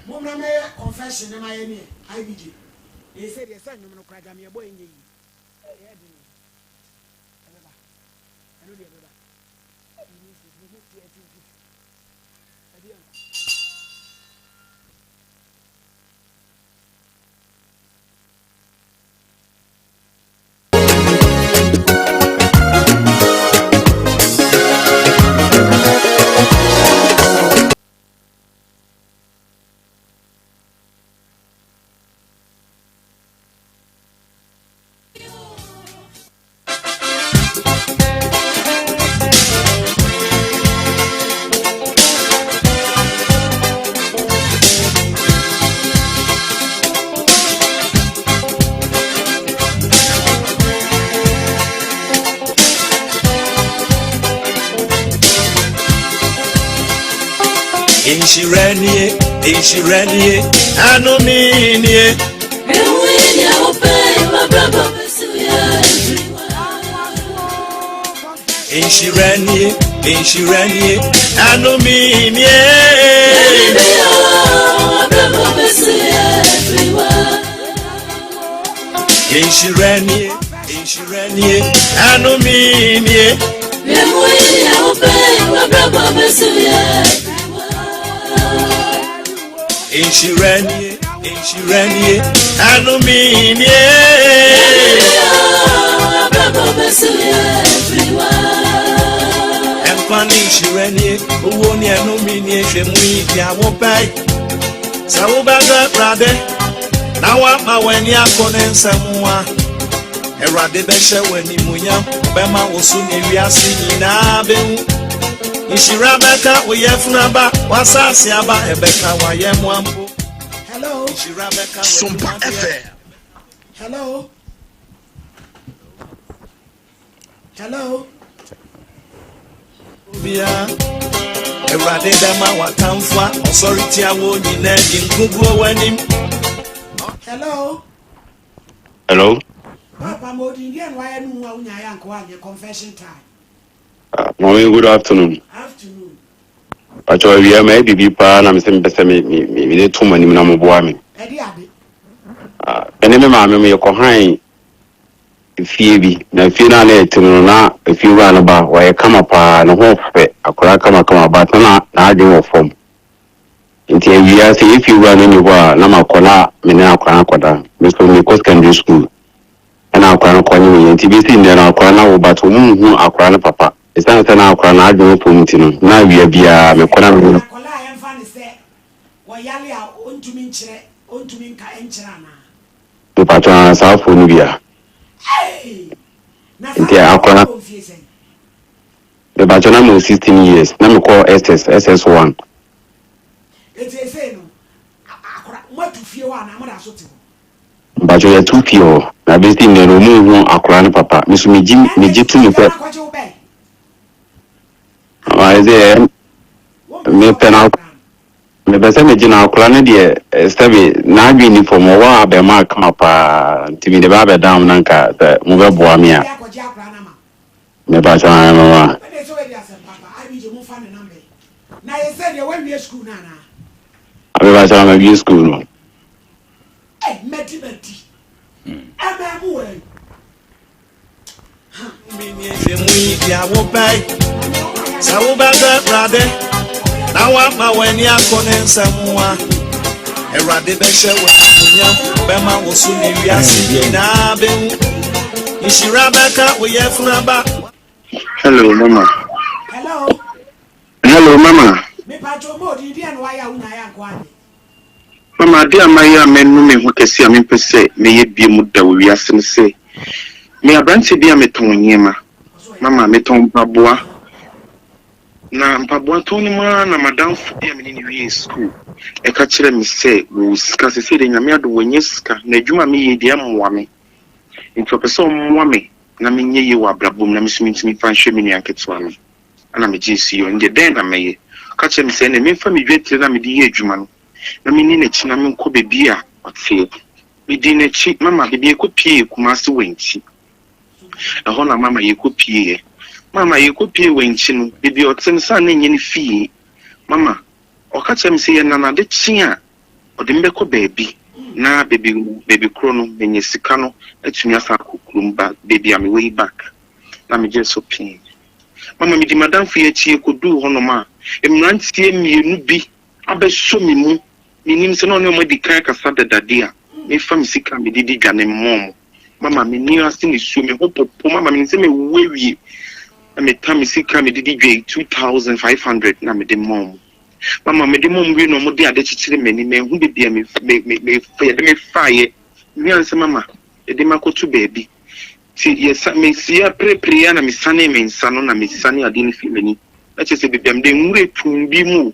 S8: Nhyira nie, nhyira nie, anome nie. Nhyira nie, nhyira nie, anome nie. Nhyira nie, nhyira nie, anome nie. Nhyira nie, nhyira nie, anome nie. Nkwa ne nhyira nie, owuo ne ɛnome nie, hwɛ mu yi deɛ wopɛ. Sɛ wobɛdɔ Awurade na woama w'ani akɔ ne nsɛm ho a, Awurade bɛhyɛ w'animuonyam, ɔbɛma wo so ne wiase nyinaa bɛhu. Nhyira bɛka wo yafunu aba, w'asase aba, ɛbɛka w'ayɛmmoa mpo.
S2: Hello.
S8: Sompa FM.
S2: Hello. Hello.
S8: Awurade bɛma w'atamfo a ɔsɔre tia wo nyinaa di nkoguo w'anim.
S2: Hello.
S7: Hello.
S2: Papa ma odin deɛ na wayɛ no mu a wonyaeɛ anka woanyɛ confession time.
S7: Mommy, good afternoon.
S2: Afternoon.
S7: Pacho awia ma bibi paa na mesɛ mepɛ sɛ me me me de to mo anim na moboa me.
S2: Ɛde ade.
S7: Ah, ɛne me maame mo yɛkɔhan fie bi na fie no a na yɛte mu no na efie wura no ba wɔyɛ kama paa ne ho fɛ akwaraa kamakama but na n'adwene wɔ fam. Nti awia sɛ yɛ fie wura no ni hɔ a na makɔ na me ne akwaraa no akɔda. Me so mekɔ secondary school ɛna akwaraa no kɔnye me yɛ nti bɛsi nnɛ no akwaraa no awo but ɔmo nhu akwaraa no papa. Ɛsiane sɛ na akwaraa no adwene wɔ fam nti no na awia biara mekɔ na me
S2: Akwadaa a yɛmfa ne sɛ wɔyale a ɔntumi nkyerɛ ɔntumi nka nkyerɛ anaa?
S7: Mpatwa saa afoɔ no bi a.
S2: Hey! Na saa
S7: Nti
S2: akwadaa
S7: akwaraa
S2: no wɔ mfie sɛn?
S7: Mepatwa na mewɔ 16 years na mekɔ SS SS1.
S2: Eti esei no akora moatu fie hɔ anaa moda so te hɔ?
S7: Mpatwa yɛtu fie hɔ na bɛsi nnɛ no ɔmo nhu akwaraa no papa. Me so megye
S2: Ɛna
S7: megye to
S2: sika
S7: mu
S2: biara
S7: sɛ
S2: akɔgye wo bɛn?
S7: ayɛ sɛ
S2: Wompɛ sɛ
S7: mepɛ
S2: wobɛgye
S7: na
S2: akwaraa no?
S7: mepɛ sɛ megye no akwaraa no deɛ sɛbe n'adwene ni fam ɔwɔ abɛma kama paa nti mede bɛ abɛda mo na nka sɛ mobɛboa me
S2: Wode
S7: a
S2: akɔgye akwaraa no ama wo.
S7: mepatwa mama.
S2: Wode sɛ wadi asɛm papa IBJ momfa ne number yi. Na yɛ sɛ deɛ woawie school no anaa?
S7: Mepatwa mawie school no.
S2: Ɛ madi madi. Ɛmɛ mu wɔ yi.
S8: Hwɛ mu yi deɛ wopɛ sɛ wobɛdɔ Awurade na woama w'ani akɔ ne nsɛm a Awurade bɛhyɛ wo animuonyam bɛma wo so ne wiase nyinaa bɛhu nhyira bɛka wo yɛfunu aba.
S7: Hello mama.
S2: Hello.
S7: Hello mama.
S2: Mepatwa mo odin deɛ na wayɛ a wonyaeɛ anka woanyɛ.
S7: Mama ade a mayɛ a manu me ho kɛse a mempɛ sɛ mɛyɛ bie mu da wɔ wiase no sɛ me aberanteɛ bi a metɔn nneɛma. Mama metɔn mpaboa. Na mpaboa tɔn no mu ara na madamfo bi a mene ne wie school ɛka kyerɛ me sɛ wɔwɔ sika sɛ sɛ deɛ Nyame adom wɔnyɛ sika na adwuma a meyɛ deɛ ɛmmoa me. Nti ɔpɛ sɛ ɔmmoa me na menyɛ yie wɔ abrabɔ mu na me so mentumi mfa nhwɛ me nua nketewa no. Ɛna megyee so yɛ ɔno deɛ dɛn na mɛyɛ. Ɔka kyerɛ me sɛ ɛnɛ memfa me dwatire no a mede yɛ adwuma no na menni n'akyi na menkɔ baabi a ɔteɛ. Medii n'akyi mama baabi a yɛkɔpuee Kumase Wankyi. Ɛhɔ na mama yɛkɔpueeɛ. Mama yɛkɔpuee Wankyi no, baabi a ɔte no saa na ɛnyɛ ne fie. Mama ɔka kyerɛ me sɛ yɛnam ade kye a ɔde me bɛkɔ baabi na baabi baabi korɔ no manya sika no atumi asan akɔ kurom ba baabi a mewɔ yi back. Na megyee so pee. Mama medi m'adamfo yi akyi yɛkɔduu hɔnom a mmeranteɛ mmienu bi abɛsɔ me mu. Menim sɛ na ɔne ɔmo adi kan akasa dada de a mefa me sika a mede di dwa ne mmɔ ɔmo. Mama m'ani ase nisuo me ho popo mama menim sɛ mewu awie na meta me sika a mede di dwa yi 2500 na mede ma ɔmo. Mama mede ma ɔmo wie na ɔmo de ade kyekyere m'ani manhu baabi a me me me me yɛde me faeɛ. Mehu sɛ mama yɛde me akɔto baabi. Nti yɛsa mesia perepere a na mesane me nsa no na mesane adeɛ no firi m'ani. Na kyerɛ sɛ baabi a mede nwura tum bi mu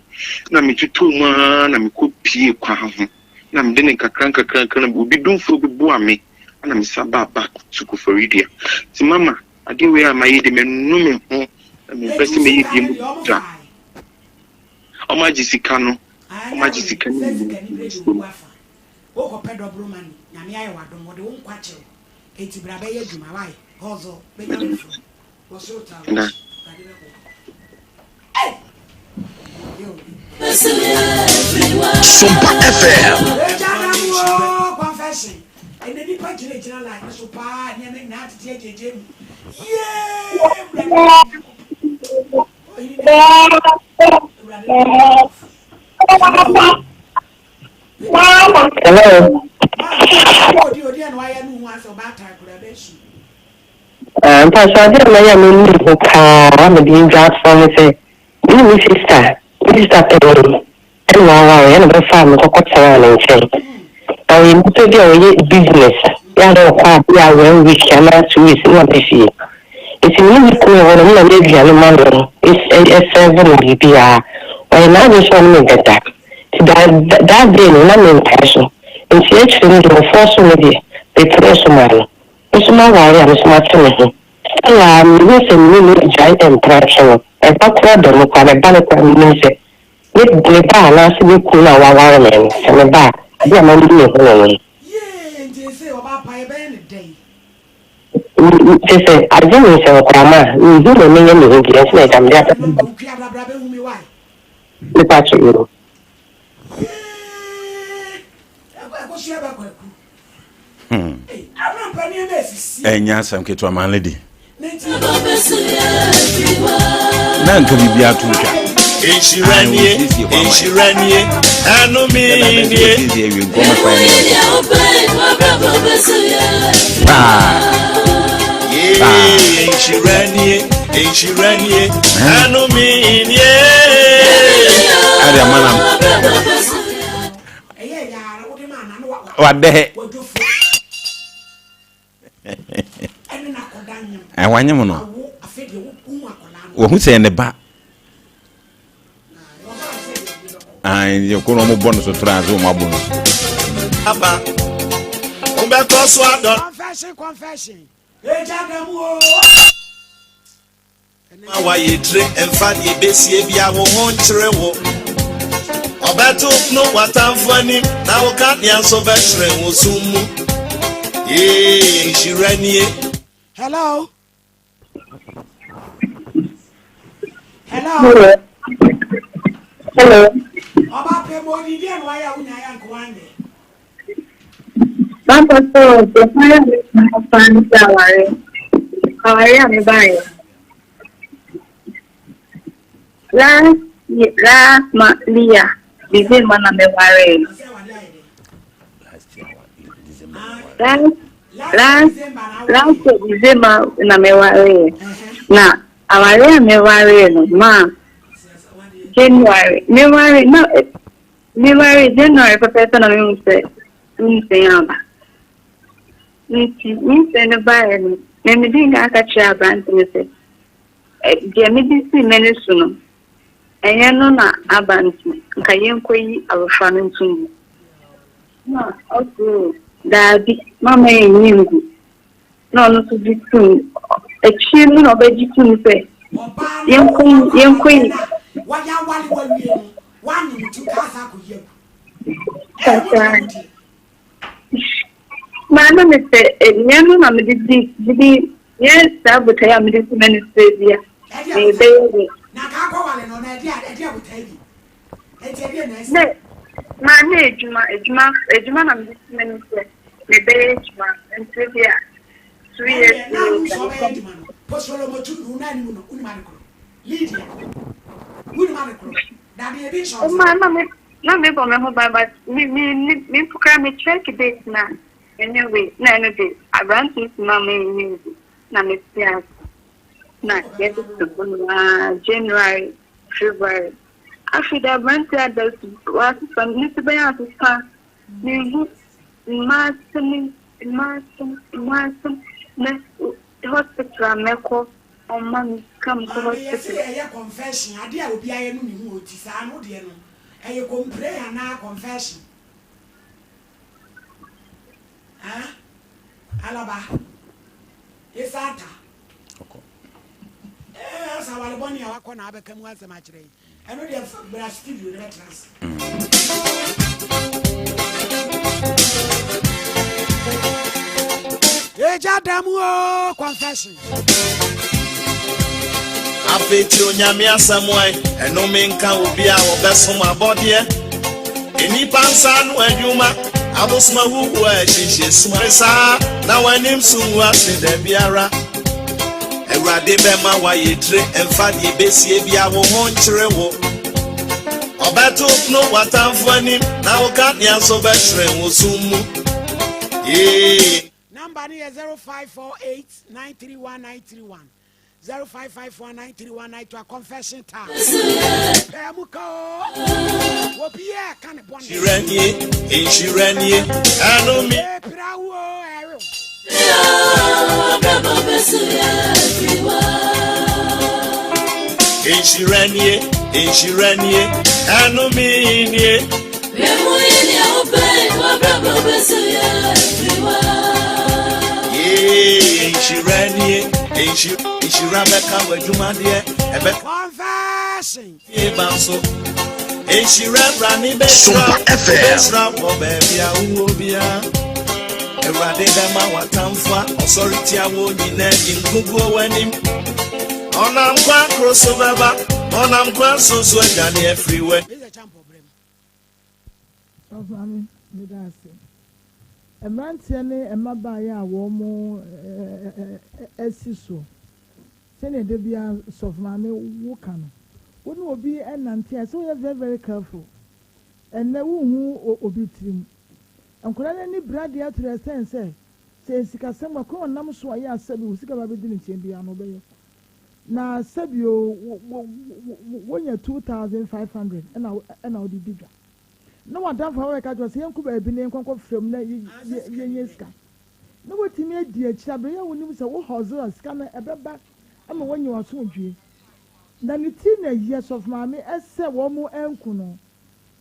S7: na metotɔ mu ara na mekɔ pie kwan ho. Na mede ne nkakra nkakra nkakra na obi domfoɔ bi boa me na mesa baa back to Koforidua. Nti mama adeɛ wei a mayɛ de manu me ho na mempɛ sɛ mɛyɛ bi mu da. Ɔmo agye sika no. Ɔmo agye sika no
S2: Sɛ sika ni
S7: nyinaa.
S2: bere de owu afa. Wokɔpɛ dɔboro ma ni. Nyame ayɛ w'adom wɔde wo nkwa kyɛw. Enti bra bɛyɛ adwuma wae. Hɔzɔ bɛnya foforɔ. Wɔ soro ta
S7: Na
S2: w'akyi. Awurade bɛboa. Hey! Yo.
S8: Sompa FM.
S2: Agya na mu o confession. Ɛnɛ nipa gyinagyina line no so paa nneɛma nyinaa tete agyegye mu. Yee! Awurade Nyankopɔn. Ɔhene ne Awurade ne Hello.
S6: Hello.
S2: Maa odi odi ɛna wayɛ no ho asɛ ɔbaatan koraa bɛsu.
S6: Mpatsɔ ade a mayɛ a m'ani ho paa mede ndwa ato ne sɛ me ne me sister panyin ɛna aware ɛna bɛfaa me kɔkɔ tenaa ne nkyɛn. Na ɔyɛ nipa bi a ɔyɛ business yɛ a na ɔkɔ ade a one week anaa 2 weeks na ɔbɛ fie. Nti me ne me kunu wɔ hɔ no me na me aduane ma no ɛsɛɛvo no biribiara. Ɔyɛ n'adwene sɛ ɔne me bɛda. Nti that day no na me mpae so. Nti akyire no deɛ ɔfɔɔso me deɛ, mepenee so maa no. Me nso maware a me nso mate me ho. Still a mehu sɛ me ne no agyae mpena twe no. Ɛba koraa da mu koraa, me ba no koraa menim sɛ me me ba anaasɛ me kunu no a waware me no, sɛ me ba a, adeɛ a manu me ho no no.
S2: Yee, nti ese ɔbaa pa yɛbɛyɛ no dɛn?
S6: Kyerɛ sɛ agye me nsɛnkwamma a, menhu deɛ menyɛ me ho bio nti na agya mede
S2: Mɛfa
S6: aba.
S2: ne number, wotwi ada bra bɛhu me why?
S6: Mepa kyɛw yoo.
S2: Yee, ɛkosua bɛ kwaku.
S1: Ɛnyɛ asɛm ketewa man lady. Na nka biribi ato ntwa.
S8: Nhyira nie, nhyira nie, ɛnome nie.
S1: Siesie awie nkɔmɔ fan ne nkɔ. Paa. Paa.
S8: Nhyira nie, nhyira nie, ɛnome nie.
S1: Ade ama na. Wadɛ. Wanyem no. Wahu sɛ ne ba. Yɛ ko na ɔmo bɔ no so tra so ɔmo abɔ no.
S8: Aba. Wobɛkɔ so adɔ.
S2: Confession, confession. Eja damu o.
S8: Ma wayɛ tire mfa deɛ ɛbɛsie bia wo ho nkyerɛ wo. Ɔbɛto no w'atamfo anim na wo kanea nso bɛhyerɛn wo sum mu. Ee, nhyira nie.
S2: Hello. Hello.
S6: Hello.
S2: Ọba pẹ mo ni díẹ̀ ní wáyà wúnya yà nkó wá nyẹ.
S9: Papa sɛ ɔkwan a mɛtumi afa ne sɛ aware aware a mebaeɛ last year last ma year December na mewaree last last last year December na mewaree na aware a mewaree no ma January meware na meware January pɛpɛɛpɛ na mehu sɛ nyinsɛn aba nti nyinsɛn no baeɛ no na medi nka aka kyerɛ aberante no sɛ deɛ mede sii m'ani so no ɛnyɛ no na aba nti nka yɛnkɔyi abɔfra no nto mu na ɔse daabi mama yɛnyi ngu na ɔno nso gye tom akyire no na ɔbɛgye tom sɛ yɛnkɔyi yɛnkɔyi
S2: Wayɛ awale wawie no wanyem ti kaa saa akɔyi agu. Ɛyɛ mo deɛ mo deɛ.
S9: Maa na mepɛ nyɛ no na mede di mede nyɛ saa botaeɛ a mede si m'ani so bi a mebɛyɛ de.
S2: Na nka akɔwale no na ɛde ɛde abotae bi. Enti ɛdeɛ na ɛsi.
S9: Dɛ maa na adwuma adwuma adwuma na mede si m'ani sɛ mebɛyɛ adwuma nti bi a 2 years
S2: Ɛdeɛ na ahu sɛ ɔbɛyɛ adwuma no. Posolomotu no na anim no wonim ade koro. Lydia wonim ade koro. Dadeɛ bi nhyɛ ɔnsa.
S9: Ɔmaa na me na mebɔ me ho ban but me me me me mpo koraa me check date na ɛnyɛ wei na ɛno de aberante yi soma ma ɛnyɛ bi na me te ase na yɛde to hɔ no ara January February afei de aberante ada su wasesa ne ti bɛyɛ asesa mehu mmaa asɛm mmaa asɛm mmaa asɛm na hospital a mɛkɔ ɔma me sika mekɔ
S2: Maame yɛse
S9: hospital.
S2: ɛyɛ confession adeɛ a obi ayɛ no ne ho ɔti saa no wodeɛ no ɛyɛ complain anaa confession ah alaba esata eh asa wale bɔne a wakɔ na abɛka mu asɛm akyerɛ yi ɛno deɛ bra studio ne bɛtena ase. Eja damu o confession.
S8: Afei tie Onyame asɛm ɛ, ɛnome nka obi a wɔbɛsom abɔdeɛ. Nnipa nsa ano adwuma, abosom ahuhu a ɛhyehyɛ sum saa, na w'anim so ngu ase da biara. Awurade bɛma wayɛ tire, ɛmfa deɛ ɛbɛsie bia wo ho nkyere wo. Ɔbɛto pono w'atamfo anim, na wo kanea nso bɛhyerɛn wo sum mu. Yee.
S2: Number no yɛ 0548 931 931 0554 931 921 confession time. Pɛɛ mu ka o. Obiara ka ne bɔne.
S8: Nhyira nie, nhyira nie, ɛnome.
S2: Epira wo o ɛwe wo.
S8: Nhyira nie, nhyira nie, ɛnome nie. Yee, nhyira nie, nhyira bɛka w'adwumadeɛ, ɛbɛka
S2: Confession.
S8: fie ba so. Nhyira Awurade bɛhyira
S10: Sompa FM.
S8: bɛhyira wɔ baabi a wowɔ biara. Awurade bɛma w'atamfo a ɔsɔre tia wo nyinaa di nkoguo w'anim. Ɔnam kwan koro so bɛba, ɔnam kwan so so adwane afiri w'anim.
S2: Mr. Champo brem.
S3: Sɔfo maame, meda ase. Mmeranteɛ ne mmabaawa a wɔn asi so sɛnea da biara sɔfo maame wo ka no, wo ne obi nante a, sɛ woyɛ very very careful. Ɛnnɛ wonhu obi tirim. Nkwadaa no ani bere adeɛ ato dɛ sɛn sɛ sikasɛm a kwan ɔnam so a yɛ asɛbi wo sika ba bɛdi ne nkyɛn biara no ɔbɛyɛ. Na sɛbi o, wonya 2,500 ɛna wode di dwa. Na wadamfo a wɔyɛ ka kyerɛ sɛ yɛnkɔ baabi na yɛnkɔ fam na yɛnyɛ sika. Na wɔtumi adi akyire abere yɛ wonim sɛ wo hustle a sika no ɛbɛba ama wɔanya w'asomdwie. Na ne ti na yɛ sɔfo maame ɛsɛ wɔn mo ɛnko no.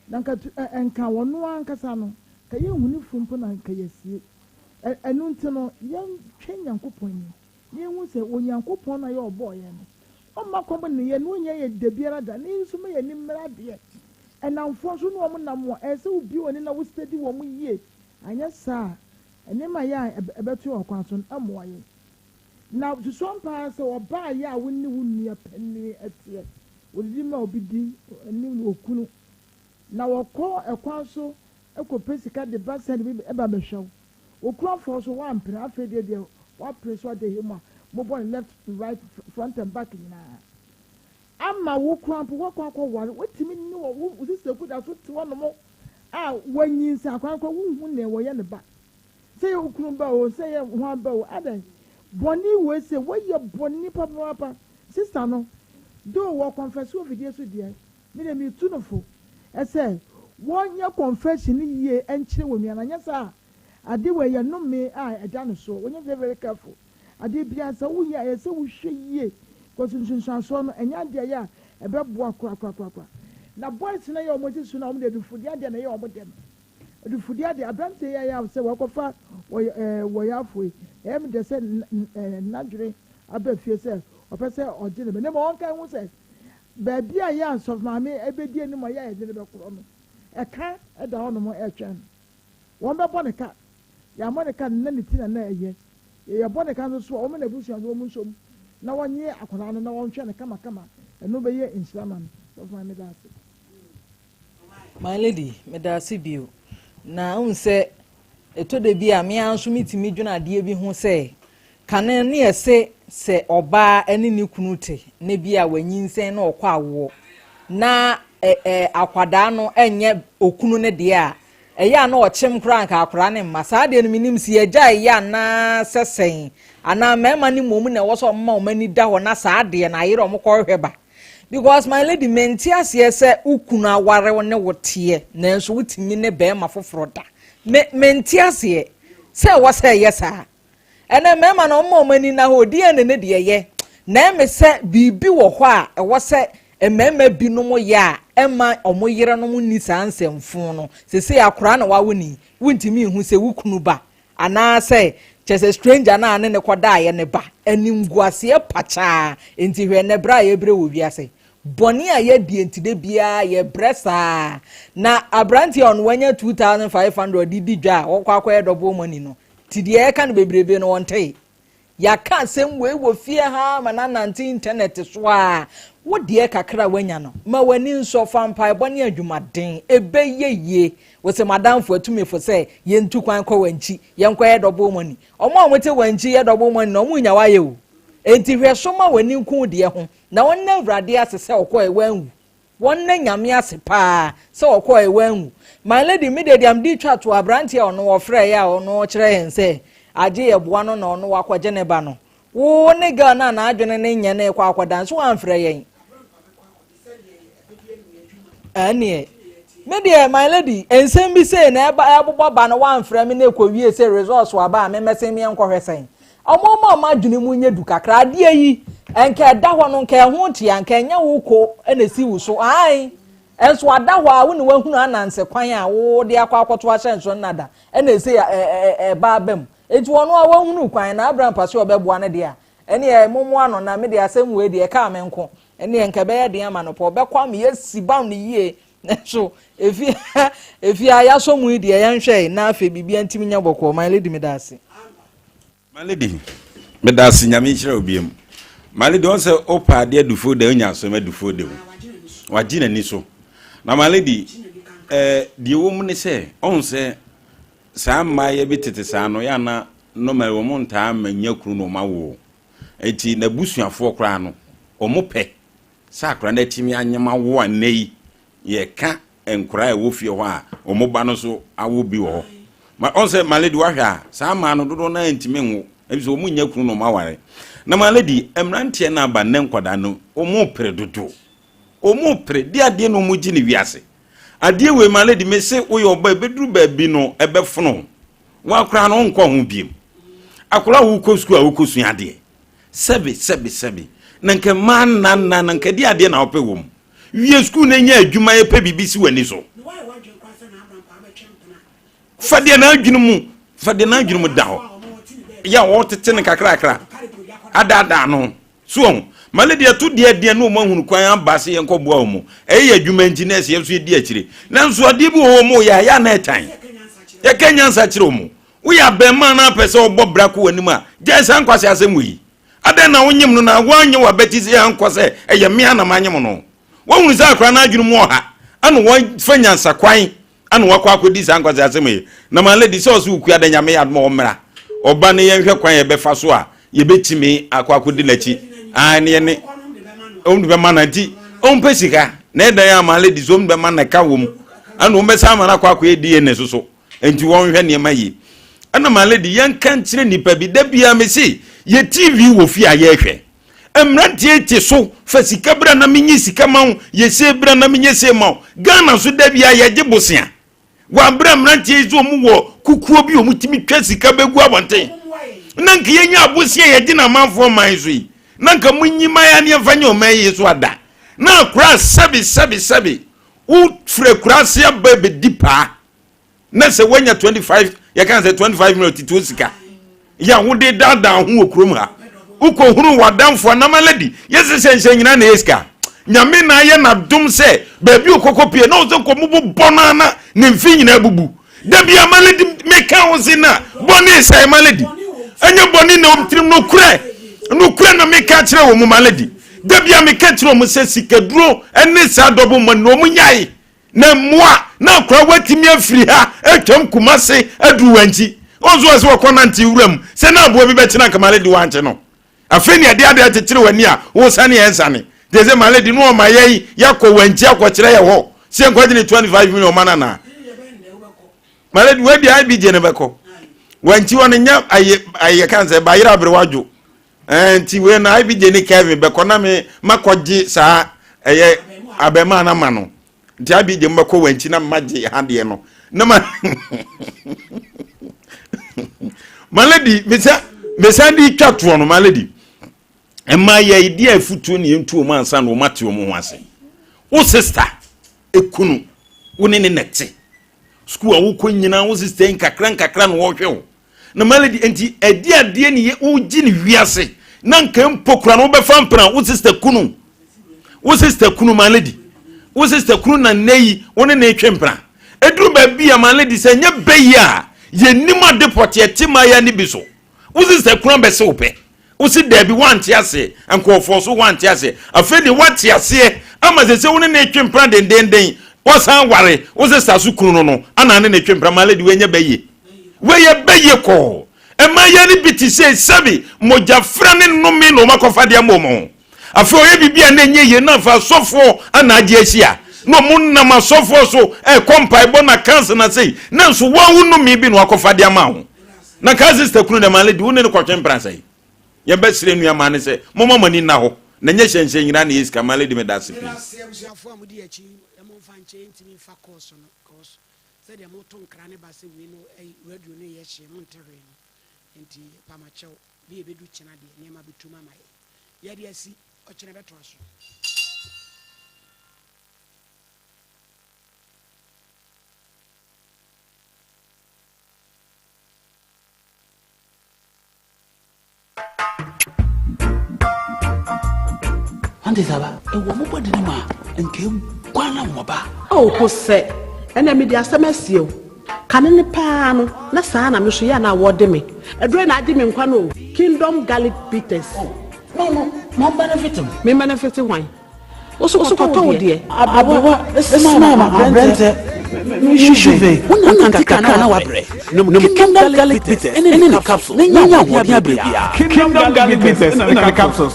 S3: Na nka nka wɔn ankasa no ka yɛnhu ne funu mpo na nka yɛsie. Ɛno nti no yɛntwɛn Nyankopɔn anim. Na yɛnhu sɛ Onyankopɔn na yɛ ɔbɔɔ yɛn no. Ɔmma kɔm ne yɛn na ɔnyɛ yɛ da biara da. Ne nso ma yɛn anim mmra adeɛ. Ɛnamfoɔ nso ne wɔn nam wɔ ɛsɛ sɛ wobue wɔn ani na wositadi wɔn yie. Anyɛ saa a, nneɛma yɛ a ɛbɛto yɛn kwan so no ɛmmoa yɛn. Na susuo mpaa sɛ ɔbaa yɛ a wo ne wo nua panin ɛteɛ. Wɔdidi ma obi di ne okunu. Na wɔkɔ ɛkwan so ɛkɔpɛ sika de ba sɛ de bi ɛba bɛhwɛ wo. Okurafoɔ so wampene afei deɛ wapere so ade mu a mobɔ ne left, right, front and back nyinaa. Ama wo kura mpo wɔkɔ akɔware wotumi ne wɔ wo sisi ekuda so te hɔnom a wɔnyinsɛn akwan kɔ wohu nea wɔyɛ ne ba. Sɛ yɛ okunu ba o, sɛ yɛ ho aba o, adan bɔnne wɔ ese wɔyɛ bɔnne papaapa. Sister no, do wɔ confess wɔ fidie so deɛ, mi de mi tu no fo. Ɛsɛ wɔnyɛ confession yie ɛnkyerɛ wɔ nua na nyɛ saa ade wɔ yɛ nnome a ɛda no so. Wɔnyɛ very very careful. Ade bia sɛ woyɛ ɛyɛ sɛ wohwɛ yie kɔsi nsunsuansoɔ no ɛnyɛ adeɛ yɛ a ɛbɛboa korakorakorakora. Na boys no yɛ wɔn ti so na wɔn de adufudeɛ adeɛ na ɛyɛ wɔn dɛ no. Adufudeɛ adeɛ aberanteɛ yɛ ayɛ sɛ wɔakɔfa wɔyɛ wɔyɛ afo yi ɛyɛ mi dɛ sɛ nnadwene aba fie sɛ ɔpɛ sɛ ɔgye ne ba ne ma wɔn ho sɛ baabi a yɛ asɔfo maame ɛbɛdi anim a yɛ a yɛde ne bɛkorɔ no ɛka ɛda hɔnom ɛretwɛn no. Wɔn bɛbɔ ne ka, yɛamɔ ne ka ne ne ti na na ɛyɛ yɛbɔ ne ka nso so a wɔn na abusua nso wɔn nsom na wɔnye akwadaa no na wɔnhwɛ no kamakama ɛno bɛyɛ nhyira ma no. Sɔfo maame, da ase.
S4: My lady, meda ase bio. Na wohu sɛ ɛtɔ da bi a mea nso metumi dwene adeɛ bi ho sɛ kane ne yɛse sɛ ɔbaa ne ne kunu te ne bi a wanyinsɛn na ɔkɔ awoɔ na ɛ akwadaa no ɛnyɛ okunu ne deɛ a ɛyɛ a na ɔkyem koraa nka akwadaa ne mma saa deɛ no menim si yɛgya ɛyɛ anaa sɛ sɛn anaa mmarima ne mmom na ɛwɔ sɛ ɔmma ɔmo ani da hɔ na saa deɛ no ayerɛ ɔmo kɔhwehwɛ ba, because my lady, mente aseɛ sɛ wo kunu aware wo ne wo teɛ nanso wotumi ne bɛrima foforɔ da. Me mente aseɛ sɛ ɛwɔ sɛ ɛyɛ saa. Ɛnɛ mmarima no ɔmma ɔmo ani na hɔ DNA ne deɛ yɛ na ɛmɛ sɛ biribi wɔ hɔ a ɛwɔ sɛ mmarima binom yɛ a ɛma ɔmo yerenom ni saa nsɛmfo no sese akwaraa na wawo ni wontumi nhu sɛ wo kunu ba anaasɛ kyɛ sɛ stranger naa ne ne kɔdaayɛ ne ba. Animguaseɛ pakyaa nti hwɛ ne berɛ a yɛbrɛ wɔ wiase bɔne a yɛdie nti de biara yɛbrɛ saa. Na aberanteɛ a ɔno wanya 2,500 de di dwa a wɔkɔ akɔyɛ double money no ti deɛ ɛka no bebrebe no wɔntee. Yɛaka asɛm wei wɔ fie ha ma nanante internet so a wo deɛ kakra a wanya no ma w'ani nsɔ fa mpaebɔ ne adwumaden ɛbɛyɛ yie. Wɔsɛ madamfo atumi fo sɛ yɛntu kwan kɔ wankyi yɛnkɔyɛ double money. Ɔmo a wɔte wankyi yɛ double money na ɔmo nya wayɛ o. Enti hwɛ so ma w'ani nku deɛ ho na wɔn na Awurade ase sɛ ɔkɔɛ wanwu. Wɔn na Nyame ase paa sɛ ɔkɔɛ wanwu. My lady, mi de deɛ mde twa to aberanteɛ a ɔno wɔfrɛ yɛ a ɔno ɔkyerɛ yɛn sɛ agye yɛ boa no na ɔno wakɔgye ne ba no, wo ne girl no a n'adwene ne nyɛ ne kɔ akɔda nso wamfrɛ yɛn. Ɛneɛ me deɛ, my lady, nsɛm bi sei na ɛba ɛbobɔ ba no wamfrɛ me na ɛkɔ wie sɛ results waba a memɛsɛn meɛ nkɔhwɛ sɛn. Ɔmo ma ɔmo adwene mu nyɛ du kakra. Adeɛ yi nka ɛda hɔ no nka ɛho tia nka ɛnyɛ wo ko ɛna esi wo so ae. Nso ada hɔ a wo ne wahunu ananse kwan a wode akɔ akɔto ahyɛnso nnada ɛna ɛsei ɛba aba mu. Enti ɔno a wahunu kwan na Abraham pa sɛ ɔbɛboa no deɛ a, ɛneɛ mommoa no na me deɛ asɛm wei deɛ ɛkaa me nko. Ɛneɛ nka ɛbɛyɛ den ama no paa, ɔbɛkɔ ama yɛasi bam no yie. Nanso efi efi a yɛasɔ mu yi deɛ yɛnhwɛe na afei biribiara ntumi nyɛ bɔkɔɔ. My lady meda ase.
S1: My lady, meda ase Nyame nhyira wo biom. My lady, wɔn sɛ wopɛ adeɛ adufuo da onya asɛm adufuo da mu. Wagye n'ani so. Na my lady, eh, deɛ wɔ mu ne sɛ, ɔn sɛ saa mmaayɛ bi tete saa no, yɛ ana normally wɔn ntaa ma nya kunu na wɔn awo. Eti n'abusuafoɔ koraa no, wɔn pɛ sɛ akwadaa no atumi anyem awo a nnɛ yi yɛka nkwadaa a ɛwɔ fie hɔ a wɔn ba no nso awo bi wɔ hɔ. Ma ɔn sɛ my lady wahwɛ a saa mmaa no dodoɔ no ara ntumi nwo ebi sɛ wɔn nnya kunu na wɔn aware. Na my lady mmeranteɛ no aba nnɛ nkwadaa no wɔn pere dodo wɔn pere de adeɛ na wɔn gye ne wiase adeɛ wei my lady me se woyɛ ɔba ebeduru baabi no ɛbɛfono wakora no nkɔ ho biem akwadaa a wokɔ sukuu a wokɔ sua adeɛ Sɛbe, sɛbe, sɛbe. Na nka mmaa nna nna na nka di adeɛ na wopɛ wɔ mu. Wie sukuu na nya adwuma yɛ pɛ biribi si w'ani so. Fa deɛ n'adwene mu, fa deɛ n'adwene mu da hɔ. Yɛ a wɔtete no kakrakra. Adaadaa no. So wɔn. Male deɛ to deɛ deɛ na wɔn ahunu kwan aba sɛ yɛn kɔ boa wɔn. Ɛyɛ yɛ adwuma nti na ɛsɛ yɛn nso yɛdi akyire. Nanso adeɛ bi wɔ hɔ wɔn yɛ a yɛ a na ɛtan. Yɛka nyansa kyerɛ wɔn. Woyɛ abarimaa na apɛ sɛ ɔbɔ bra kɔ w'anim a, gyae saa nkwaseasɛm wei. Adɛn na wonyem no na woanyɛ w'abati sɛ ankɔ sɛ ɛyɛ me ara na manyem no? Woahunu sɛ akwadaa no adwene mu ɔha ana wafa nyansakwan ana wakɔ akɔdi saa nkwaseasɛm yi? Na my lady sɛ ɔse wokua da Nyame yɛ adom a ɔmmra ɔba no yɛnhwɛ kwan yɛbɛfa so a yɛbɛtumi akɔ akɔdi n'akyi. Ae ne yɛne ɔm de bɛma no nti ɔmpɛ sika na ɛdan a my lady sɛ ɔm de bɛma no ɛka wɔ mu ana ɔmbɛsa ama no akɔ akɔyɛ DNA so so. Enti wɔnhwɛ nneɛma yie. Ɛna my lady yɛnka nkyerɛ nipa bi da biara me se yɛ TV wɔ fie a yɛhwɛ. Mmeranteɛ te so fa sika bra na menye sika ma wo yɛ sei bra na menyɛ sei ma wo. Ghana so da biara yɛgye bosea. Wɔ abere a mmeranteɛ yi so wɔn wɔ kukuo bi wɔn tumi twa sika bɛgu abɔnten. Na nka yɛnya abosea yɛgye na amanfoɔ man so yi. Na nka mo nyi man a ne yɛmfa nyɛ ɔman yi so ada. Na akora sɛbi sɛbi sɛbi wo firi akura ase aba bɛdi paa. na sɛ woanya 25 yɛka sɛ 25 million titio sika yɛ a wode daadaa ho wɔ kurom ha wokɔhunu w'adamfo anamaladi yɛsɛ sɛ nhyɛ nyinaa na ɛyɛ sika nyame na ayɛ n'adom sɛ baabi okɔkɔ pie na wo sɛ nkɔmmɔbɔ bɔ no ana ne mfe nyinaa bubu da bi amaladi meka wo se na bɔne sɛe maladi ɛnyɛ bɔne na ɔmtirim nokorɛ nokorɛ na meka kyerɛ wɔ mu maladi da bi a meka kyerɛ wɔ mu sɛ sikaduro ne saa dɔbo mmɔ ne ɔmu nyae Na mmoa na akora watumi afiri ha atwam Kumase aduru Wankyi. Wɔn nso wɔsɛ wɔkɔ nante wuram sɛ na aboa bi bɛkyena nka Maledi wankye no. Afei ne ɛde ade akyekyere w'ani a wosane ɛnsane. Te sɛ Maledi no ɔma yɛn yɛakɔ Wankyi akɔkyerɛ yɛ hɔ sɛ yɛnkɔgye ne 25 million ma no anaa. Maledi wadi IBJ no bɛkɔ. Wankyi hɔ no nyɛ ayɛ ayɛ kan sɛ bayerɛ abere wadwo. Ɛɛ nti wei no IBJ ne Kevin bɛkɔ na me makɔgye saa ɛyɛ abɛmaa no ama no nti IBJ mo bɛkɔ wɔn akyi na magye ha deɛ no na ma my lady mesa mesa de twa toɔ no my lady mmaa yɛ di afutuo ne yɛntu wɔn ansa na wɔn ate wɔn ho ase wo sister ekunu wo ne ne nɛte sukuu a wokɔ nyinaa wo sister nkakra nkakra na wɔhwɛ wo Na melody nti ɛdi adeɛ ne yɛ wogye ne wiase na nka mpo kura no wobɛfa mpena wo sister kunu wo sister kunu my lady wo sister kunu na nnɛ yi wo ne ne twe mpena ɛduru baabi a my lady sɛ nyɛ bɛyi a yɛnim ade pɔteɛ te ma yɛ ne bi so wo sister kunu abɛse wo pɛ Wo se daabi woante aseɛ, nkurɔfoɔ so woante aseɛ. Afei deɛ woate aseɛ ama sese wo ne ne retwe mpena dendenden, woasan aware wo sista so kunu no no ana ne ne twe mpena. My lady wei nyɛ bɛyie, wei yɛ bɛyie kɔɔ. Mmaa no bi te sei sɛbi mogyafra ne nnome na wɔn akɔfa de ama wɔn ho. Afei ɔyɛ biribi a na ɛnyɛ yie na afei asɔfoɔ ana agye ahyia na wɔn nam asɔfoɔ so ɛkɔ mpaebɔ na kansa na sei nanso wɔn wo nnome bi na wakɔfa de ama ho. Na kaa sista kunu dɛ, Maame de, wo ne no kɔtwe mpransa yi. Yɛbɛsrɛ nua maa no sɛ, momma mo ani nna hɔ, na ɛnyɛ hyɛnhyɛn nyinaa na ɛyɛ sika. Maame de, meda ase pii.
S2: Medase abusuafoɔ a modi akyi yi, momfa nkyɛ yɛntumi mfa course no cos sɛdeɛ moto nkra no ba sɛ wei no ɛyi radio no yɛ hye monte hwee no nti pamakyɛw bi ɛbɛdu kyena deɛ nneɛma bɛtum ama yɛ yɛde asi ɔkyena bɛtoa so.
S10: Ante saba, ɛwɔ mo bɔde no mu a, nka eguan na wɔn ba.
S11: Oh, Hosɛ, ɛnna mede asɛm asie o. Kane no paa no, na saa na me nso yɛ a na wɔde me. Aduro na agye me nkwa no o. Kingdom Garlic Bitters.
S10: Oh, no, no, ma benefit mo.
S11: Me benefit hwan? Wo so kɔtɔ wo deɛ.
S10: Aberewa, smile ma aberɛntɛ. Mehwehwɛ. Wonante kakra na wabrɛ. Nom Kingdom Garlic Bitters ne ne capsules na nya ahoɔden abrɛ biara.
S12: Kingdom Garlic Bitters ne ne capsules.